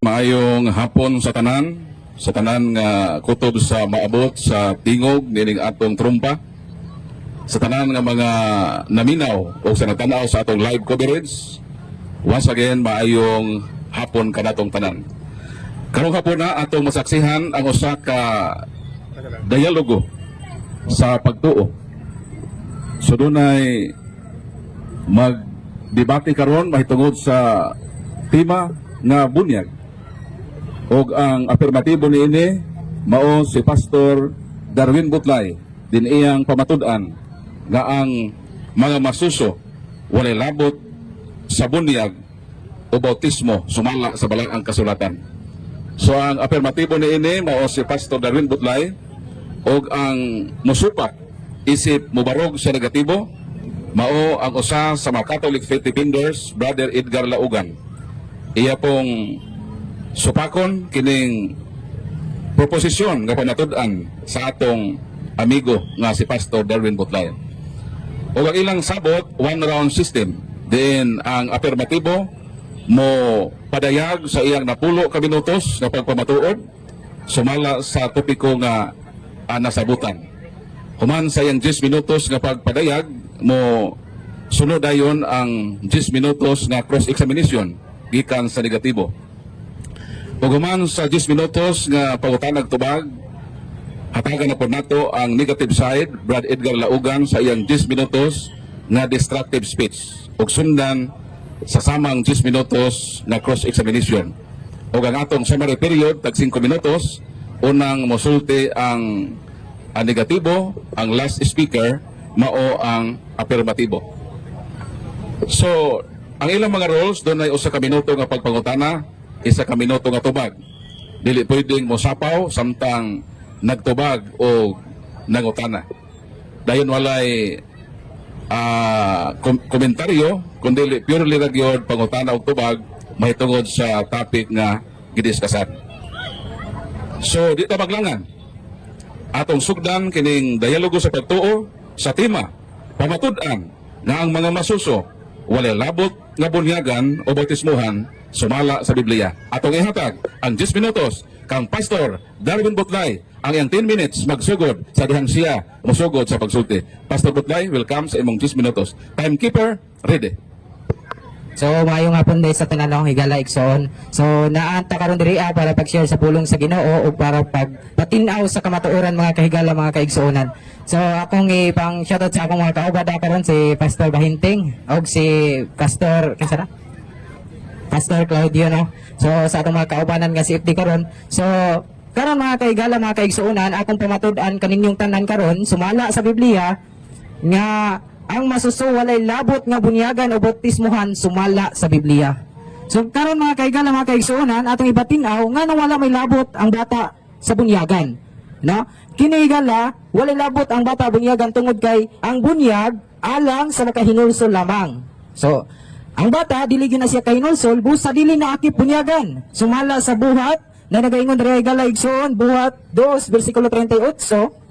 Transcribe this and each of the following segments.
Maayong hapon sa tanan nga kutob sa maabot sa tingog nining atong trumpa, sa tanan nga mga naminaw o sa natanaw sa atong live coverage. Once again, maayong hapon kanatong tanan. Karong hapon na atong masaksihan ang usa ka dialogo sa pagtuo. So dunay magdebate karon mahitungod sa tema nga bunyag. Og ang afirmatibo niini mao si Pastor Darwin Butlay din iyang pamatud-an nga ang mga masuso walay labot sa bunyag o bautismo sumala sa Balaang Kasulatan. So ang afirmatibo niini mao si Pastor Darwin Butlay og ang musupak isip mubarog sa negatibo mao ang usa sa mga Catholic Faith Defenders, Brother Edgar Laugan. Iya pong supakon kining proposisyon nga pamatud-an sa atong amigo nga si Pastor Darwin Butlay. O ang ilang sabot, one round system. Then ang afirmatibo mo padayag sa iyang 10 ka minutos nga pagpamatuod sumala sa topiko nga nasabutan. Human sa iyang 10 minutos nga pagpadayag, mo sunod dayon ang 10 minutos nga cross-examination gikan sa negatibo. Ug human sa 10 minutos nga pangutanag tubag, hatagan na po nato ang negative side, Brad Edgar Laugan, sa iyang 10 minutos nga destructive speech. Ug sundan sa samang 10 minutos nga cross-examination. Ug ang atong summary period, tag 5 minutos, unang mosulti ang negatibo, ang last speaker, mao ang afirmatibo. So, ang ilang mga roles, dunay 1 ka minuto nga pagpangutana, 1 ka minuto nga tubag. Dili pwedeng mosapaw samtang nagtubag o nangutana. Dayon walay komentaryo, kundi purely ra gyud pangutana og tubag mahitungod sa topic nga gidiskasan. So, di ta maglangan. Atong sugdan kining dialogo sa pagtuo sa tema pamatud-an nga ang mga masuso walay labot nga bunyagan o bautismuhan sumala sa Biblia. Atong ihatag ang 10 minutos kang Pastor Darwin Butlay. Ang iyang 10 minutes magsugod sa dihang siya musugod sa pagsulti. Pastor Butlay, welcome sa imong 10 minutos. Timekeeper, ready. So maayong hapon day sa tanan akong higala igsoon. So naanta karon diri para pag-share sa pulong sa Ginoo ug para pagpatin-aw sa kamatuoran, mga kahigala, mga kaigsuonan. So akong ipang shoutout sa akong mga kaubad karon, si Pastor Bahinting ug si Pastor kinsa na? Pastor Claudio, no. So sa atong mga kaubanan nga si FD karon. So karon, mga kahigala, mga kaigsuonan, akong pamatud-an kaninyong tanan karon sumala sa Biblia nga ang masuso walay labot nga bunyagan o bautismuhan sumala sa Biblia. So karon, mga kahigala, mga kaigsuonan, atong ipatin-aw nga wala may labot ang bata sa bunyagan. No? Kini, higala, walay labot ang bata bunyagan tungod kay ang bunyag alang sa makahinulsol lamang. So ang bata dili gyud na siya kahinulsol busa dili na akip bunyagan. Sumala sa Buhat na nagaingon diri, higala, igsoon, Buhat 2 versikulo 38,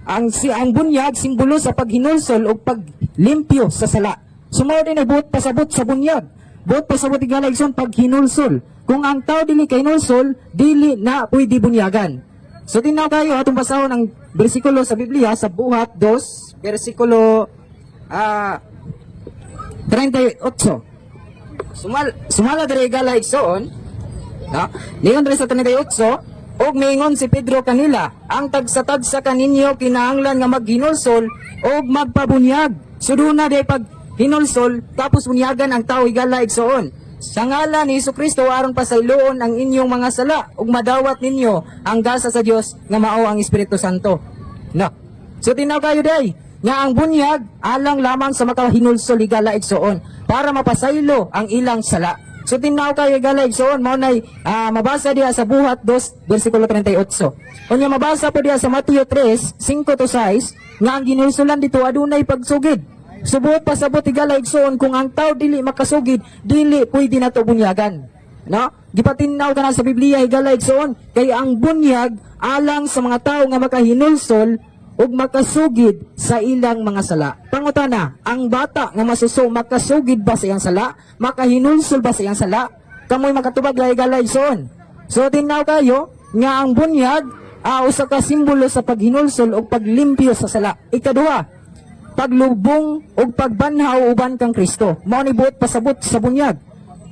ang bunyag simbolo sa paghinulsol o paglimpyo sa sala. So mao din ay buot pasabot sa bunyag. Buot pasabot, higala, igsoon, paghinulsol. Kung ang tao dili kahinulsol, dili na pwede bunyagan. So tinaw kayo, atong basahon ang bersikulo sa Biblia sa Buhat 2 bersikulo 38. Sumala diri, higala, igsoon, no? Niyon diri sa 38, "Og miingon si Pedro kanila, ang tagsa-tagsa kaninyo kinahanglan nga maghinulsol og magpabunyag." So duna day pag hinulsol tapos bunyagan ang tao, higala, igsoon. "Sa ngalan ni Kristo aron pasayloon ang inyong mga sala ug madawat ninyo ang gasa sa Dios nga mao ang Espiritu Santo." No. So tinaw kayo day nga ang bunyag alang lamang sa makahinulsol, higala, igsoon, para mapasaylo ang ilang sala. So tinaw kayo, higala, igsoon, mao nay mabasa diha sa Buhat 2 versikulo 38. Unya mabasa po diha sa Mateo 3, 5 to 6 nga ang ginulsulan dito adunay pagsugid. So buot pasabot, higala, igsoon, kung ang tao dili makasugid, dili pwede nato bunyagan. No? Gipatinnaw ka na sa Biblia, higala, igsoon, kay ang bunyag alang sa mga tao nga makahinulsol ug makasugid sa ilang mga sala. Pangutana, ang bata nga masuso makasugid ba sa iyang sala? Makahinulsol ba sa iyang sala? Kamoy makatubag, higala, igsoon. So tinaw kayo nga ang bunyag usa ka simbolo sa paghinulsol o paglimpyo sa sala. Ikaduha, paglubong ug pagbanhaw uban kang Kristo. Mao ni buot pasabot sa bunyag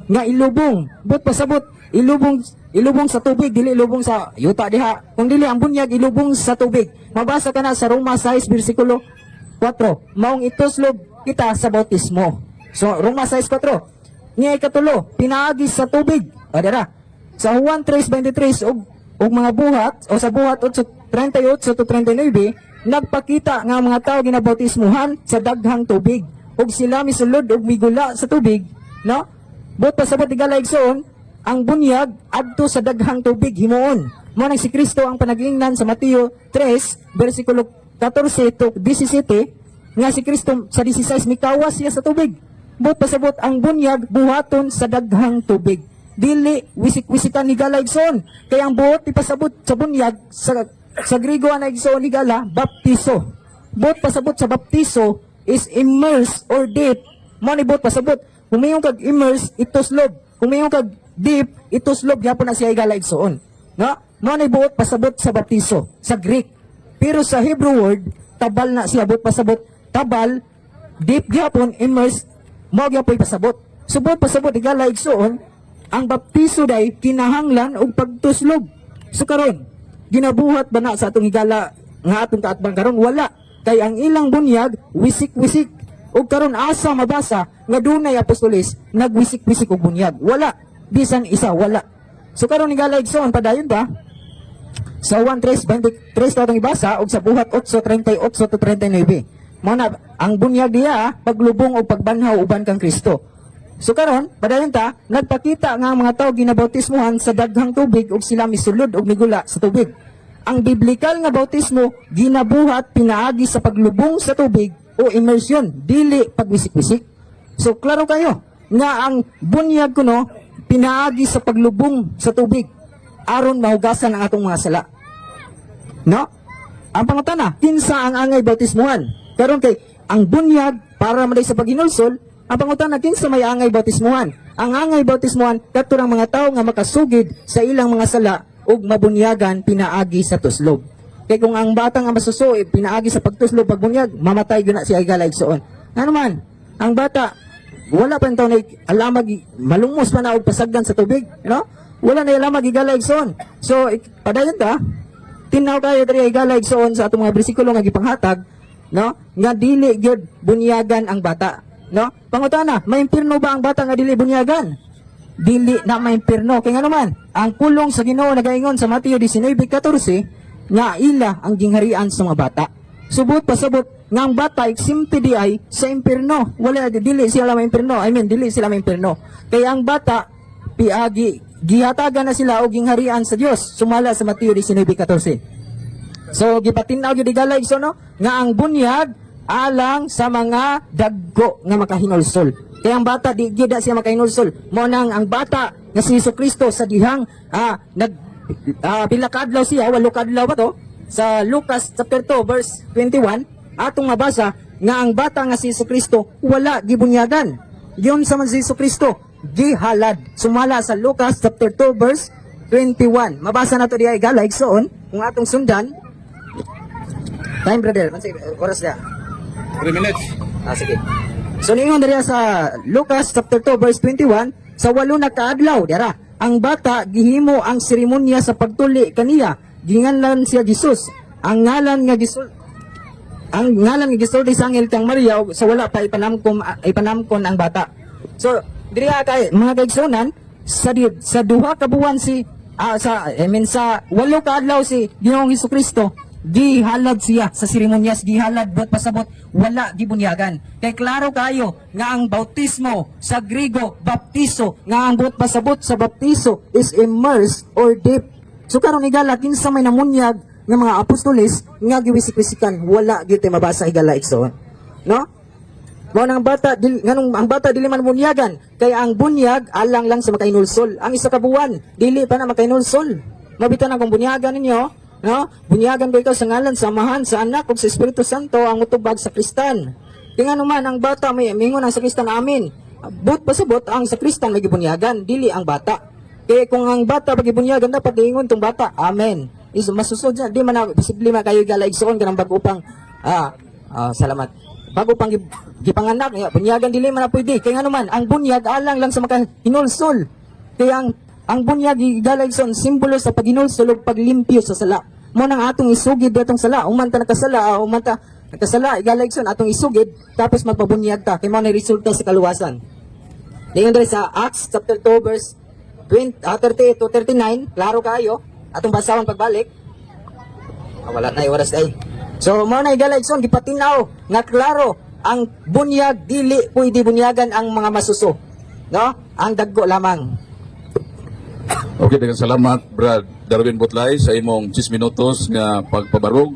nga ilubong, buot pasabot ilubong, ilubong sa tubig, dili ilubong sa yuta diha. Kung dili ang bunyag ilubong sa tubig. Mabasa ka na sa Roma 6 bersikulo 4. Maong ituslob kita sa bautismo. So Roma 6:4. Niya ikatulo, pinaagi sa tubig. O dara. Sa Juan 3:23 ug ug mga buhat o sa Buhat 8:38 to 39, nagpakita nga ang mga tao ginabautismuhan sa daghang tubig ug sila misulod ug migula sa tubig, no? Buot pasabot, higala igsoon, ang bunyag adto sa daghang tubig himuon. Mo nang si Kristo ang panagiingnan sa Mateo 3 bersikulo 14 to 17 nga si Kristo sa 16 mikawas siya sa tubig. Buot pasabot, ang bunyag buhaton sa daghang tubig. Dili wisik-wisikan, higala igsoon. Kaya ang buot ipasabot sa bunyag sa Grigo ana, igsoon, higala, baptizo. Buot pasabot sa baptizo is immerse or dip. Mo ni buot pasabot. Kung mayon kag immerse, ituslob. Kung mayon kag dip, ituslob gyapon na siya, higala igsoon. No? Mo ni buot pasabot sa baptizo sa Greek. Pero sa Hebrew word, tabal na siya. Buot pasabot, tabal, dip gyapon, immerse, mo gyapon pasabot. So buot pasabot, higala igsoon, ang baptiso day kinahanglan og pagtuslob. So karon, ginabuhat ba na sa atong higala nga atong kaatbang karon? Wala. Kay ang ilang bunyag wisik-wisik. Ug karon, asa mabasa nga dunay apostoles nagwisik-wisik og bunyag? Wala. Bisan isa wala. So karon, higala igsoon, padayon ba? Sa 1:3:23 ta atong ibasa ug sa Buhat 8:38 to 39. Mao na ang bunyag diya, paglubong o pagbanhaw uban kang Kristo. So karon, padayon ta, nagpakita nga ang mga tao ginabautismuhan sa daghang tubig ug sila misulod og migula sa tubig. Ang biblikal nga bautismo ginabuhat pinaagi sa paglubong sa tubig o immersion, dili pagwisik-wisik. So klaro kayo nga ang bunyag kuno pinaagi sa paglubong sa tubig aron mahugasan ang atong mga sala. No? Ang pangutana, kinsa ang angay bautismuhan? Karon kay ang bunyag para man sa paghinulsol, ang pangutana, kinsa may angay bautismuhan? Ang angay bautismuhan kadto mga tao nga makasugid sa ilang mga sala ug mabunyagan pinaagi sa tuslob. Kay kung ang batang ang masuso eh, pinaagi sa pagtuslob pagbunyag, mamatay gyud na siya, higala igsoon. Ngano man, ang bata wala pa taon na alamag, malumos pa na og pasagdan sa tubig? Wala na alamag, higala igsoon. So padayon ta, tinaw kayo diri, higala igsoon, sa atong mga bersikulo nga gipanghatag, no? Nga dili gyud bunyagan ang bata, no? Pangutana, may impierno ba ang bata nga dili bunyagan? Dili na may impierno. Kay ngano man, ang pulong sa Ginoo nagaingon sa Mateo 19:14 nga ila ang gingharian sa mga bata. Subot pasabot nga ang bata exempted di ay sa impierno. Wala, dili sila may impierno. I mean, dili sila may impierno. Kaya ang bata piagi gihatagan na sila og gingharian sa Dios sumala sa Mateo 19:14. So gipatin-aw gyud, higala igsoon, no, nga ang bunyag alang sa mga dagko nga makahinulsol. Kaya ang bata di gyud na siya makahinulsol. Mo nang ang bata nga si Hesus Kristo sa dihang nag pila ka adlaw siya, 8 ka adlaw ba to? Sa Lucas chapter 2 verse 21, atong mabasa nga ang bata nga si Hesus Kristo wala gibunyagan. Giyon sa man si Hesus Kristo gihalad. Sumala sa Lucas chapter 2 verse 21. Mabasa nato diha, higala igsoon, kung atong sundan. Time, brother, mansay oras na? 3 minutes. Ah, sige. So ningon diriya sa Lucas chapter 2 verse 21, sa 8 na kaadlaw dira, ang bata gihimo ang seremonya sa pagtuli kaniya. Ginganlan siya Jesus. Ang ngalan nga gisulti sa anghel kang Maria og sa wala pa ipanamkon ang bata. So diriya kay mga kaigsunan, sa 2 ka buwan si sa I mean sa 8 ka adlaw si Ginoong Kristo gihalad siya sa seremonyas, gihalad, but pasabot wala gibunyagan. Kay klaro kayo nga ang bautismo sa Grigo baptizo, nga ang buot pasabot sa baptizo is immerse or dip. So karon, higala, kinsa may namunyag nga mga apostoles nga giwisik-wisikan? Wala gyud tay mabasa, higala igsoon, no? Mao nang bata dili, nganong ang bata dili man bunyagan? Kay ang bunyag alang lang sa makainulsol. Ang 1 ka buwan dili pa na makainulsol. Mabita na kung bunyagan ninyo, no? Bunyagan ko ikaw sa ngalan sa Amahan, sa Anak ug sa Espiritu Santo, ang utubag sa kristan. Kay ngano man ang bata may mingon ang sakristan, "Amin." But pasabot ang sakristan may gibunyagan, dili ang bata. Kay kung ang bata pagibunyagan, dapat ingon tong bata, "Amen." Is masusod siya. Di man na posible man kayo, higala igsoon, kanang bago pang salamat. Bago pang gipanganak, bunyagan, dili man na pwede. Kay ngano man, ang bunyag alang lang sa makahinulsol. Kaya ang bunyag, higala igsoon, simbolo sa paghinulsol ug paglimpyo sa sala. Mo nang atong isugid atong sala, umanta nakasala, umanta nakasala, higala igsoon, atong isugid tapos magpabunyag ta kay mao na resulta sa kaluwasan. Ningon diri sa Acts chapter 2 verse 20, 38 to 39, klaro kayo. Atong basahon pagbalik. Wala na oras ay. So mao na, higala igsoon, gipatinaw nga klaro ang bunyag, dili pwede bunyagan ang mga masuso. No? Ang dagko lamang. Okay, daghang salamat, Brad Darwin Butlay, sa imong 10 minutos nga pagpabarog.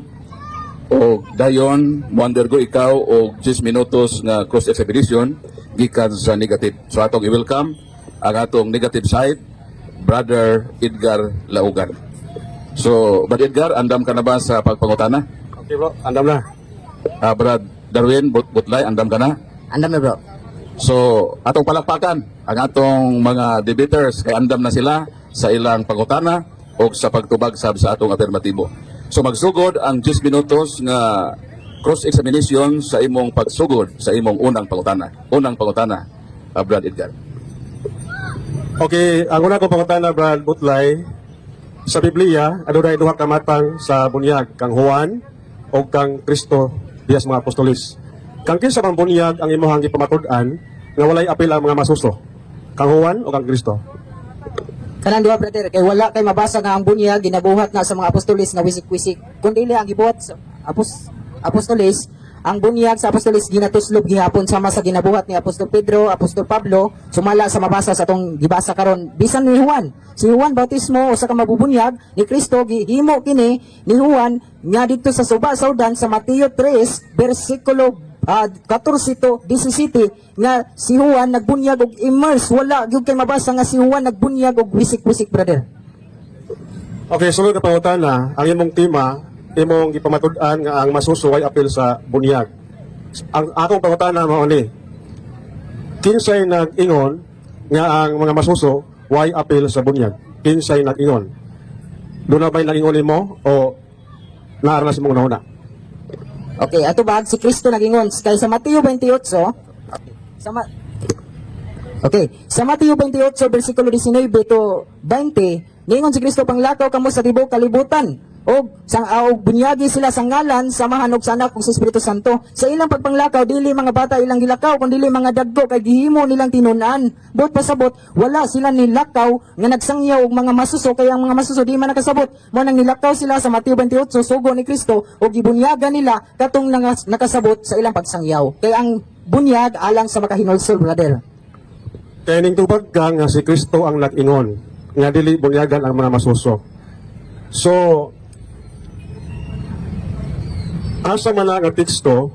O dayon mo-undergo ikaw og 10 minutos nga cross examination gikan sa negative. So atong i-welcome ang atong negative side, Brother Edgar Laugan. So, Brad Edgar, andam ka na ba sa pagpangutana? Okay bro, andam na. Brad Darwin Butlay, andam ka na? Andam na, bro. So, atong palakpakan ang atong mga debaters kay andam na sila sa ilang pangutana o sa pagtubag sab sa atong afirmatibo. So magsugod ang 10 minutos nga cross-examination sa imong pagsugod sa imong unang pangutana. Unang pangutana, Brad Edgar. Okay, ang una ko pangutana, Brad Butlay, sa Biblia, adunay duha ka matang sa bunyag, kang Juan o kang Kristo diya sa mga apostolis. Kang kinsa man bunyag ang imong gipamatud-an nga walay apil ang mga masuso? Kang Juan o kang Kristo? Kanang duha, brother, kay wala kay mabasa nga ang bunyag ginabuhat na sa mga apostolis nga wisik-wisik. Kun dili ang gibuhat sa apostolis, ang bunyag sa apostolis ginatuslob gihapon sama sa ginabuhat ni Apostol Pedro, Apostol Pablo, sumala sa mabasa sa atong gibasa karon bisan ni Juan. Si Juan Bautismo, usa ka mabubunyag ni Kristo, gihimo kini ni Juan nga didto sa Suba Saudan sa Mateo 3 bersikulo 14 to 17 nga si Juan nagbunyag og immerse. Wala gyud kay mabasa nga si Juan nagbunyag og wisik-wisik, brother. Okay, sunod na pangutana, ang imong tema, imong gipamatud-an nga ang masuso way apil sa bunyag. Ang akong pangutana mao ni, kinsay nag-ingon nga ang mga masuso way apil sa bunyag? Kinsay nag-ingon? Duna ba'y nag-ingon nimo o naara na sa imong una? Okay, ato ba si Kristo nagingon kay sa Mateo 28 sa Okay, sa Mateo 28 bersikulo 19 to 20, ningon si Kristo, "Panglakaw kamo sa tibuok kalibutan og sang og bunyagi sila sa ngalan sa Amahan ug sa Anak ug sa Espiritu Santo." Sa ilang pagpanglakaw, dili mga bata ilang gilakaw kun dili mga dagko kay gihimo nilang tinun-an. Buot pasabot, wala sila nilakaw nga nagsangyaw og mga masuso kay ang mga masuso di man nakasabot. Mo nang nilakaw sila sa Mateo 28, sugo ni Kristo, ug gibunyagan nila katong nakasabot sa ilang pagsangyaw. Kay ang bunyag alang sa makahinulsol, brother. Kaya ning tubag ka nga si Kristo ang nag-ingon nga dili bunyagan ang mga masuso. So, asa man na nga teksto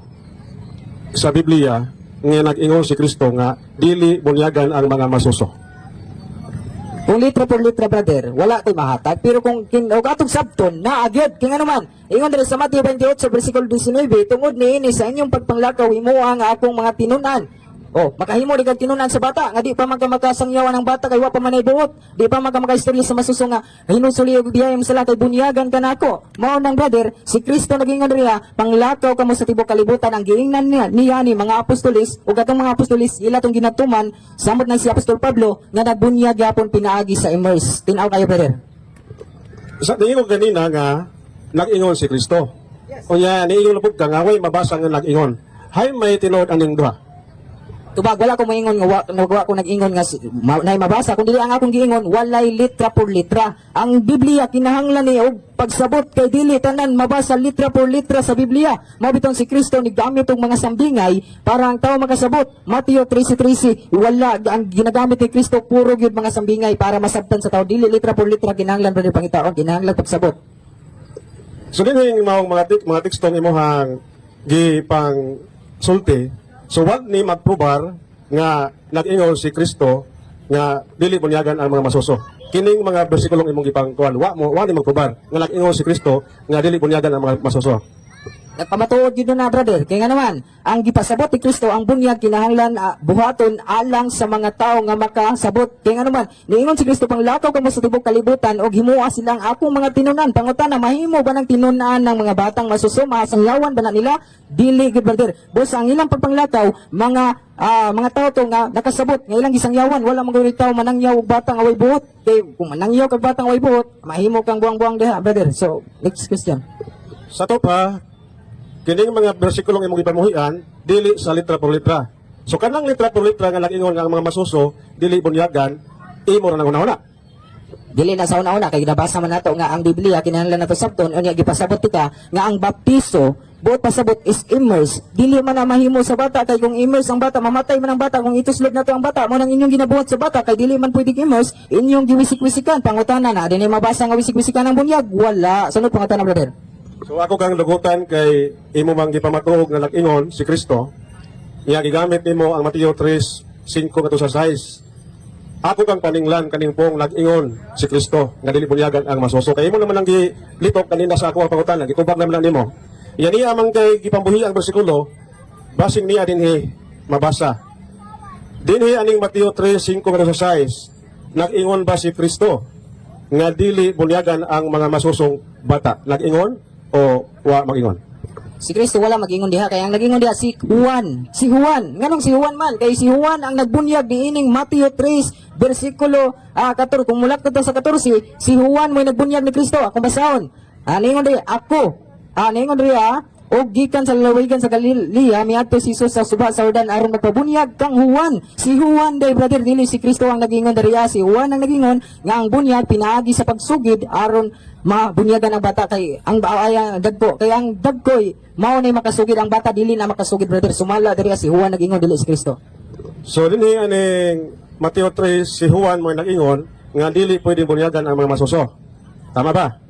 sa Biblia nga nag-ingon si Kristo nga dili bunyagan ang mga masuso? Kung litra por litra, brother, wala ko'y mahatag. Pero kung og atong sabton, naa gyud. Kay ngano man, ingon diri sa Mateo 28 versikulo 19, "Tungod niini sa inyong pagpanglakaw himoa ang akong mga tinun-an." Oh, makahimo di kag tinun-an sa bata nga di pa man ka makasangyawan ang bata kay wa pa man ay buot. Di pa man ka makaistorya sa masuso nga hinusuli og biyaya mo sala kay bunyagan ka nako. Mao nang, brother, si Kristo nagingon diriha, "Panglakaw kamo sa tibuok kalibutan." Ang giingnan niya ni mga apostolis ug atong mga apostolis ila tong ginatuman samot na si Apostol Pablo nga nagbunyag gyapon pinaagi sa immerse. Tin-aw kayo, brother. Sa tingin ko ganina nga nag-ingon si Kristo. Unya niingon na pud ka nga way mabasa nga nag-ingon. Hay may tinuod aning duha? Tubag, wala ko moingon nga wa ko nag-ingon nga nay mabasa. Kun dili, ang akong giingon, walay litra por litra. Ang Biblia kinahanglan ni og pagsabot kay dili tanan mabasa litra por litra sa Biblia. Mao bitong si Kristo niggamit og mga sambingay para ang tao makasabot. Mateo 13:13, wala ang ginagamit ni Kristo, puro gyud mga sambingay para masabtan sa tao. Dili litra por litra kinahanglan, brother, pangitaon, kinahanglan pagsabot. So dinhi maong mga tekstong imuhang gipang sulti. So wag ni magprobar nga nag-ingon si Kristo nga dili bunyagan ang mga masuso. Kining mga bersikulong imong gipangkuan, wa ni magprobar nga nag-ingon si Kristo nga dili bunyagan ang mga masuso. Nagpamatuod gyud na, brother. Kay nga naman, ang gipasabot ni Kristo ang bunyag kinahanglan buhaton alang sa mga tao nga makasabot. Kay nga naman, niingon si Kristo, "Panglakaw kamo sa tibok kalibutan og himoa silang akong mga tinunan." Pangutana, mahimo ba ng tinunan ng mga batang masuso? Masangyawan ba na nila? Dili gyud, brother. Bos ang ilang pagpanglakaw, mga tao to nga nakasabot nga ilang gisangyawan. Wala man gud tao manangyaw og batang way buot. Kay kung manangyaw kag batang way buot, mahimo kang buang-buang diha, brother. So, next question. Sa to pa, kining mga bersikulong imong gipamuhian, dili sa litra por litra. So kanang litra por litra nga nag-ingon nga ang mga masuso dili bunyagan, imo ra nang una-una. Dili na sa una-una kay nabasa man nato nga ang Biblia kinahanglan nato sabton. Unya gipasabot kita nga ang baptiso, buot pasabot, is immerse. Dili man na mahimo sa bata kay kung immerse ang bata, mamatay man ang bata kung ituslod nato ang bata. Mo nang inyong ginabuhat sa bata kay dili man pwedeng immerse, inyong giwisik-wisikan. Pangutana, na dinay mabasa nga wisik-wisikan ang bunyag? Wala. Sunod pangutana, brother. So ako kang dugutan kay imo mang gipamatuog nga nag-ingon si Kristo. Niya gigamit nimo ang Mateo 3:5 ngadto sa 6. Ako kang paninglan kaning pong nag-ingon si Kristo nga dili bunyagan ang masuso. Kay imo naman ang gilitok kanina sa ako ang pangutana, gitubag naman lang nimo. Yan niya man kay gipambuhi ang bersikulo, basing niya dinhi mabasa. Dinhi aning Mateo 3:5 ngadto sa 6, nag-ingon ba si Kristo nga dili bunyagan ang mga masusong bata? Nag-ingon o wa mag-ingon? Si Kristo wala mag-ingon diha kay ang nag-ingon diha si Juan. Si Juan. Nganong si Juan man? Kay si Juan ang nagbunyag niining Mateo 3 bersikulo 14. Kung mulat ko sa 14, si Juan mo'y nagbunyag ni Kristo. Akong basahon. Ningon diri ako. Ningon diri og gikan sa lalawigan sa Galilea miadto si Jesus sa suba sa Jordan aron magpabunyag kang Juan. Si Juan day, brother, dili si Kristo ang nag-ingon diri. Si Juan ang nag-ingon nga ang bunyag pinaagi sa pagsugid aron mabunyagan ang bata kay ang ay, ang dagko, kay ang dagkoy mao nay makasugid. Ang bata dili na makasugid, brother. Sumala diri, si Juan nag-ingon, dili si Kristo. So dinhi aning Mateo 3, si Juan mo nag-ingon nga dili pwede bunyagan ang mga masuso. Tama ba?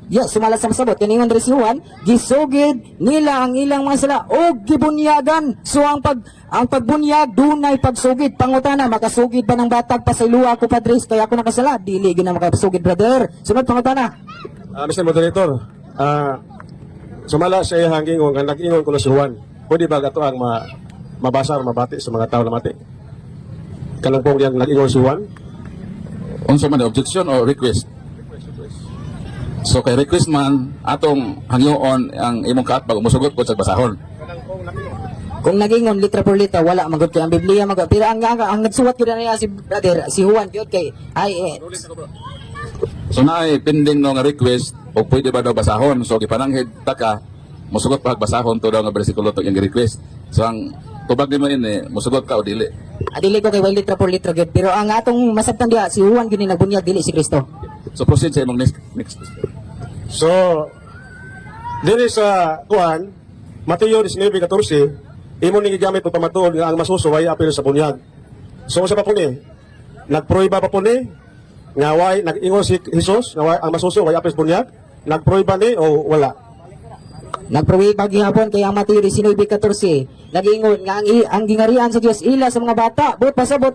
Yes, sumala sa masabot. Kaningon diri si Juan, gisugid nila ang ilang mga sala og gibunyagan. So ang pagbunyag dunay pagsugid. Pangutana, makasugid ba ng batag pasayloa ako, padres, kaya ako nakasala? Dili gyud na makasugid, brother. Sunod pangutana. Mr. Moderator, sumala sa iyang ingon nga nag-ingon ko na si Juan. Pwede ba gato ang mabasa o mabati sa mga tao na mati? Kanang pong yang nag-ingon si Juan? Unsa man, objection o request? So kay request man, atong hangyoon ang imong kaatbag musugot ko sa basahon. Kung nagingon litra por litra, wala magud kay ang Biblia magud. Pero ang nagsuwat gyud na niya si brother, si Juan gyud kay ay So naay pending no nga request o pwede ba daw basahon. So gipananghid ta ka musugot pa basahon to daw nga bersikulo to yung request. So ang tubag nimo ini, musugot ka o dili? Dili ko kay way litra por litra gyud. Pero ang atong masabtan diha, si Juan gyud ni nagbunyag, dili si Kristo. So proceed sa imong next question. So, diri sa kuan, Mateo 19:14, imo ning gigamit pamatuod nga ang masuso ay apil sa bunyag. So unsa pa po ni? Nagprueba pa po ni nga way nag-ingon si Jesus nga way, ang masuso way apil sa bunyag? Nagprueba ni o wala? Nagpruweba gihapon kay ang Mateo 19:14 nag-ingon nga ang gingarian sa Dios ila sa mga bata. Buot pasabot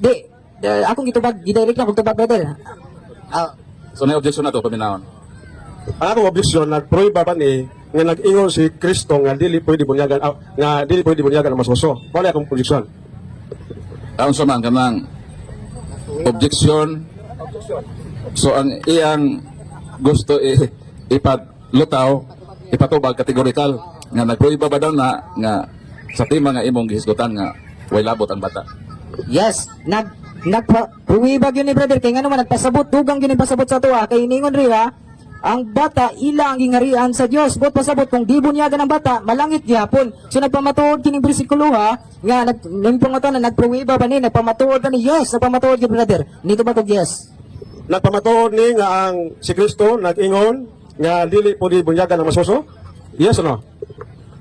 di, akong gitubag, gidirect na kog tubag, brother. So na objection na to paminawon. Ang akong objection, nagprueba ba ni nga nag-ingon si Kristo nga dili pwede bunyagan nga dili pwede bunyagan ang masuso? Wala akong objection. Aon sa man kanang objection. So ang iyang gusto ipadlutaw, ipatubag categorical nga nagprueba ba daw na nga sa tema nga imong gihisgutan nga way labot ang bata? Yes, nagpruweba gyud ni, brother, kay ngano man nagpasabot, dugang gyud ni pasabot sa tuwa kay ningon riya ang bata ila ang gingarian sa Dios. Buot pasabot kung di bunyagan ang bata, malangit gihapon. So nagpamatuod kining bersikulo ha nga nag ning pangutana, nagpruweba ba ni, nagpamatuod ba ni? Yes, nagpamatuod gyud, brother. Nito ba kog yes? Nagpamatuod ni nga ang si Kristo nag-ingon nga dili pwede bunyagan ang masuso? Yes o no?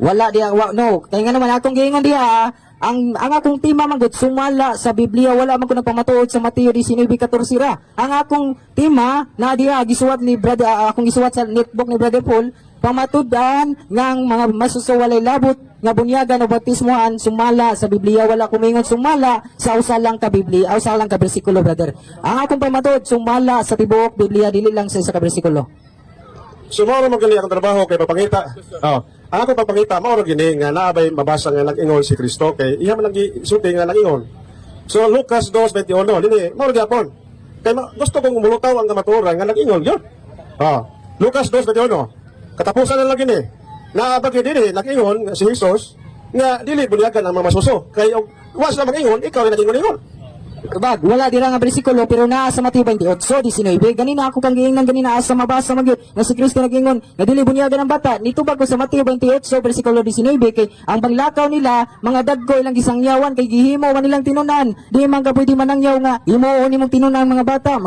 Wala diya, wa, no. Kaya nga naman akong giingon diha, ang akong tema man gud sumala sa Biblia, wala man ko nagpamatuod sa Mateo 19:14 ra. Ang akong tema na diha gisuwat ni brother, akong gisuwat sa netbook ni Brother Paul, pamatud-an nga ang mga masuso walay labot nga bunyagan o baptismohan sumala sa Biblia. Wala kumingon sumala sa usa lang ka Biblia, usa lang ka bersikulo, brother. Ang akong pamatuod sumala sa tibuok Biblia, dili lang sa isa ka bersikulo. So mao ra man gali akong trabaho kay papangita. Oh, ang ako papangita mao ra gini nga naa bay mabasa nga nag-ingon si Kristo kay iya man lang gisulti nga nag-ingon. So Lucas 2:21 dili mao ra gyapon. Kay gusto kong mulutaw ang kamatuoran nga nag-ingon gyud. Oh, Lucas 2:21. Katapusan na lang gini. Naa ba gyud dili nag-ingon si Jesus nga dili bunyagan ang mga masuso kay og wa sila mag-ingon, ikaw rin nag-ingon-ingon. Tubag, wala dira nga bersikulo pero naa sa Mateo 28:19. Ganina ako kang giingnan ganina asa mabasa magyud nga si Kristo nagingon nga dili bunyagan ang bata. Nitubag ko sa Mateo 28 bersikulo 19 kay ang panglakaw nila mga dagko ilang gisangyawan kay gihimo man nilang tinunan. Di man ka pwede manangyaw nga himuon nimong tinunan ang mga bata.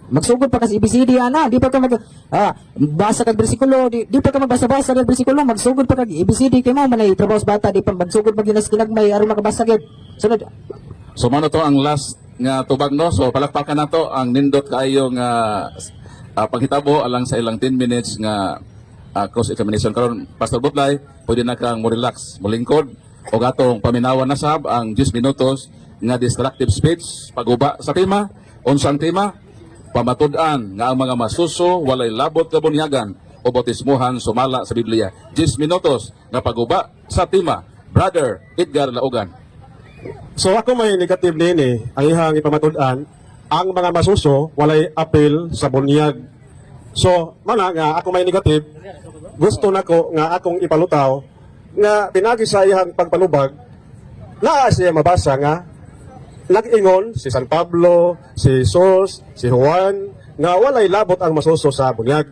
Magsugod pa ka sa ABCD ana, di pa ka mag basa kag bersikulo, di pa ka magbasa-basa kag bersikulo, magsugod pa kag ABCD kay mao man ay trabaho sa bata, di pa magsugod pag ginas kinagmay aron makabasa gyud. Sunod. So mao na to ang last nga tubag, no. So palakpakan nato ang nindot kaayo nga panghitabo alang sa ilang 10 minutes nga cross examination karon. Pastor Butlay, pwede na kang mo relax, molingkod og atong paminawan na sab ang 10 minutos nga destructive speech paguba sa tema. Unsa ang tema? Pamatud-an nga ang mga masuso walay labot kabunyagan o bautismuhan sumala sa Biblia. 10 minutos nga paguba sa tema. Brother Edgar Laugan. So ako may negative nini, ang ihang ipamatud-an, ang mga masuso walay apil sa bunyag. So, mana nga ako may negative, gusto nako nga akong ipalutaw nga pinagi sa iyang pagpalubag, naa siya mabasa nga nag-ingon si San Pablo, si Jesus, si Juan nga walay labot ang masuso sa bunyag.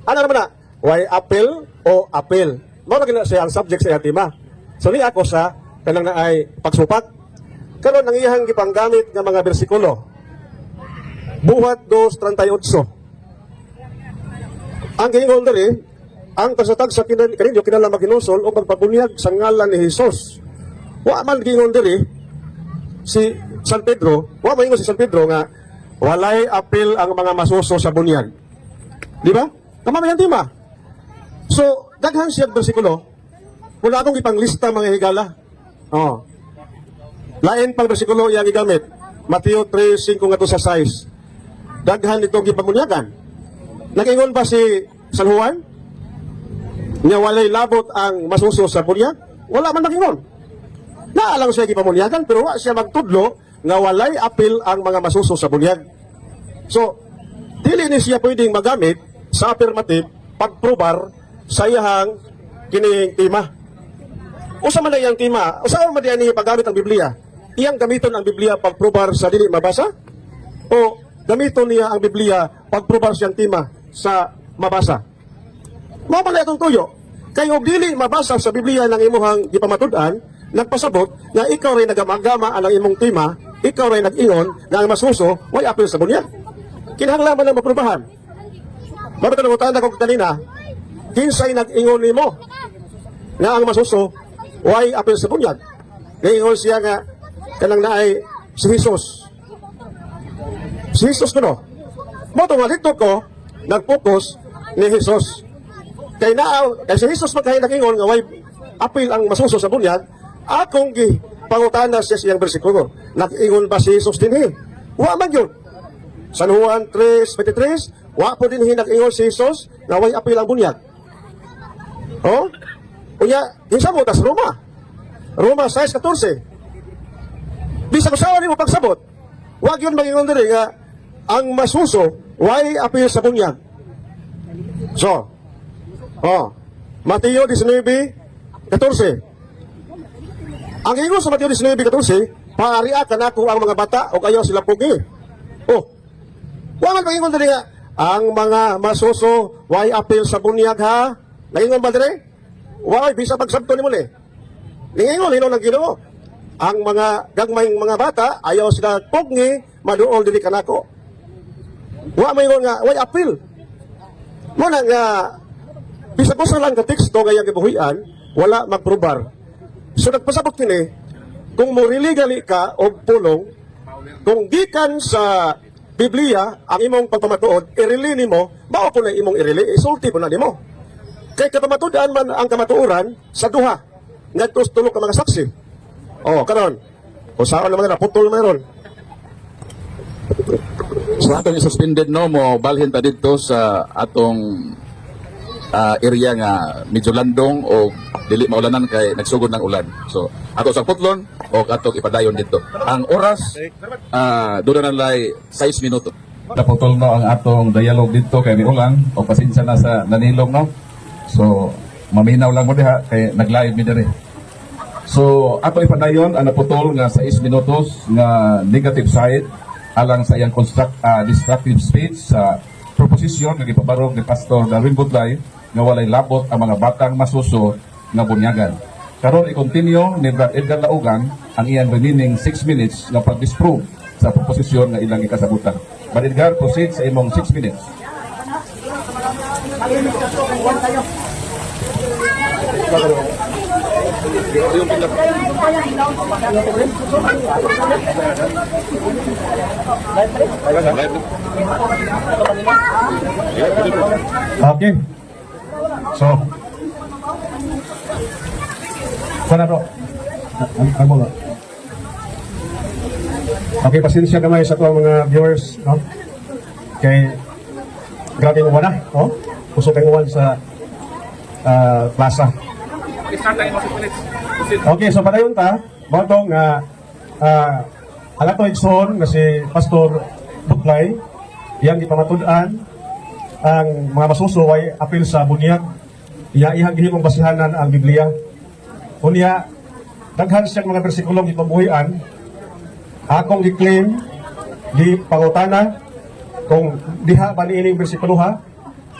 Ano naman na? Way apil o apil. Mao na gina siya ang subject sa iyang tema. So ni ako sa kanang na ay pagsupak. Karon ang iyang gipanggamit nga mga bersikulo. Buhat 2:38. Ang giingon diri, ang kasatag sa kaninyo kinahanglan maghinulsol o magpabunyag sa ngalan ni Hesus. Wa man giingon diri si San Pedro, wa man ingon si San Pedro nga walay apil ang mga masuso sa bunyag. Di ba? Tama ba yan, tema? So, daghan siya bersikulo. Wala akong ipanglista, mga higala. Oh. Lain pang bersikulo iyang gigamit. Mateo 3:5 ngadto sa 6. Daghan itong gipamunyagan. Nag-ingon ba si San Juan nga walay labot ang masuso sa bunyag? Wala man nag-ingon. Naa lang siya gipamunyagan pero wa siya magtudlo nga walay apil ang mga masuso sa bunyag. So, dili ni siya pwedeng magamit sa affirmative pagprobar sa iyahang kining tema. Usa man na iyang tema, usa man diyan niya paggamit ang Biblia? Iyang gamiton ang Biblia pagprobar sa dili mabasa? O gamiton niya ang Biblia pagprobar siyang tema sa mabasa? Mao man na itong tuyo. Kay og dili mabasa sa Biblia ng imuhang gipamatud-an, nagpasabot nga ikaw ray nagamagama ang imong tema, ikaw ray nag-ingon nga ang masuso way apil sa bunyag. Kinahanglan man ang maprubahan. Mabot na na ko kanina, kinsay nag-ingon nimo nga ang masuso way apil sa bunyag? Niingon siya nga kanang naay si Jesus. Si Jesus kuno. Mao to nga dito ko nag-focus ni Jesus. Kay naa kay si Jesus magkahay nag-ingon nga way apil ang masuso sa bunyag, akong gi pangutana siya siyang bersikulo. Nag-ingon ba si Jesus dinhi? Wa man yun. San Juan 3:23, wa po dinhi nag-ingon si Jesus nga way apil ang bunyag. Oh? Unya, kinsa mo tas Roma? Roma 6:14. Bisag usawa nimo pagsabot, wag yun mag-ingon diri nga ang masuso way apil sa bunyag. So, oh, Mateo 19:14. Ang ingon sa Mateo 19:14, "Paaria kanako ang mga bata o ayaw sila pugi." Oh, wa man mag-ingon diri nga ang mga masuso way apil sa bunyag, ha? Nagingon ba diri? Wa bisa pagsabto nimo ni. Ningingon hinon ng Ginoo. Ang mga gagmayng mga bata ayaw sila pugni maduol diri kanako. Wa maingon nga way apil. Mo na nga bisag usa lang ka teksto nga iyang gibuhian, wala magprobar. So nagpasabot kini kung mo gali ka og pulong, kung gikan sa Biblia ang imong pagpamatuod, irili nimo, mao po na imong irili, isulti po na nimo. Kay kapamatudan man ang kamatuoran sa duha ngadto sa tulo ka mga saksi. Oh, karon. Usaon naman na putol meron. So atong suspended, no, mo balhin ta didto sa atong area nga medyo landong o dili maulanan kay nagsugod ng ulan. So ato sa putlon o atong ipadayon dito. Ang oras doon na nalay 6 minuto. Naputol no ang atong dialogue dito kay miulan o pasensya na sa nanilong, no. So maminaw lang mo diha kay nag-live mi diri. So ato ipadayon ang naputol nga 6 minutos nga negative side alang sa iyang destructive speech sa proposisyon nga gipabarog ni Pastor Darwin Butlay nga walay labot ang mga batang masuso nga bunyagan. Karon i-continue ni Brad Edgar Laugan ang iyang remaining 6 minutes nga pag-disprove sa proposisyon nga ilang gikasabutan. Brad Edgar, proceed sa imong 6 minutes. Okay. So, Sana, bro. Ang mga. Okay, pasensya gamay sa atong mga viewers, no? Kay grabe yung uwan na, oh. Usok ang uwan sa plaza. Okay, so padayon ta, mao tong ang ato igsoon nga si Pastor Butlay, iyang gipamatud-an ang mga masuso ay apil sa bunyag. Iya ihang gihimong basihanan ang Biblia. Unya, daghan siyang mga bersikulong gipabuhian. Akong gi-claim, gi pangutana kung diha ba niining bersikulo ha,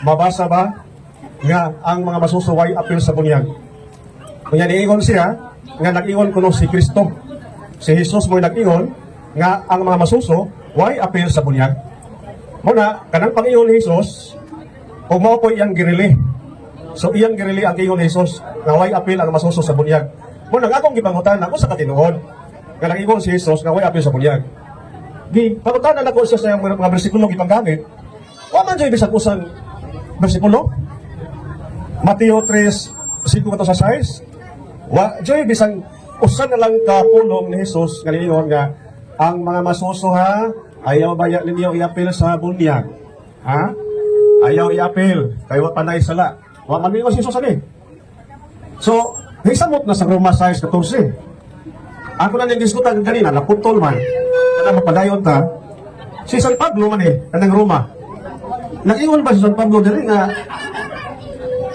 mabasa ba nga ang mga masuso ay apil sa bunyag. Unya niingon siya nga nag-ingon kuno si Kristo. Si Jesus mo'y nag-ingon nga ang mga masuso way apil sa bunyag. Muna, kanang pag-ingon ni Jesus, kung mao po iyang girili. So iyang girili ang ingon ni Jesus nga way apil ang masuso sa bunyag. Muna, ang akong gipangutan ako sa katinuod nga nag-ingon si Jesus nga way apil sa bunyag. Gi pangutana nako siya sa iyang mga bersikulo gipanggamit. Wa man jud bisag usang bersikulo. Mateo 3, 5 sa 6. Wa joy bisan usa na lang ka pulong ni Jesus nga niingon nga ang mga masuso ha, ayaw baya ninyo iapil sa bunyag. Ha? Ayaw iapil kay wa panay sala. Wa man miingon si Jesus ani. So, hisamot na sa Roma 6:14. Ako na niyang diskutan kanina, naputol man. Kana mapadayon ta. Si San Pablo man eh, kanang Roma. Nag-ingon ba si San Pablo diri nga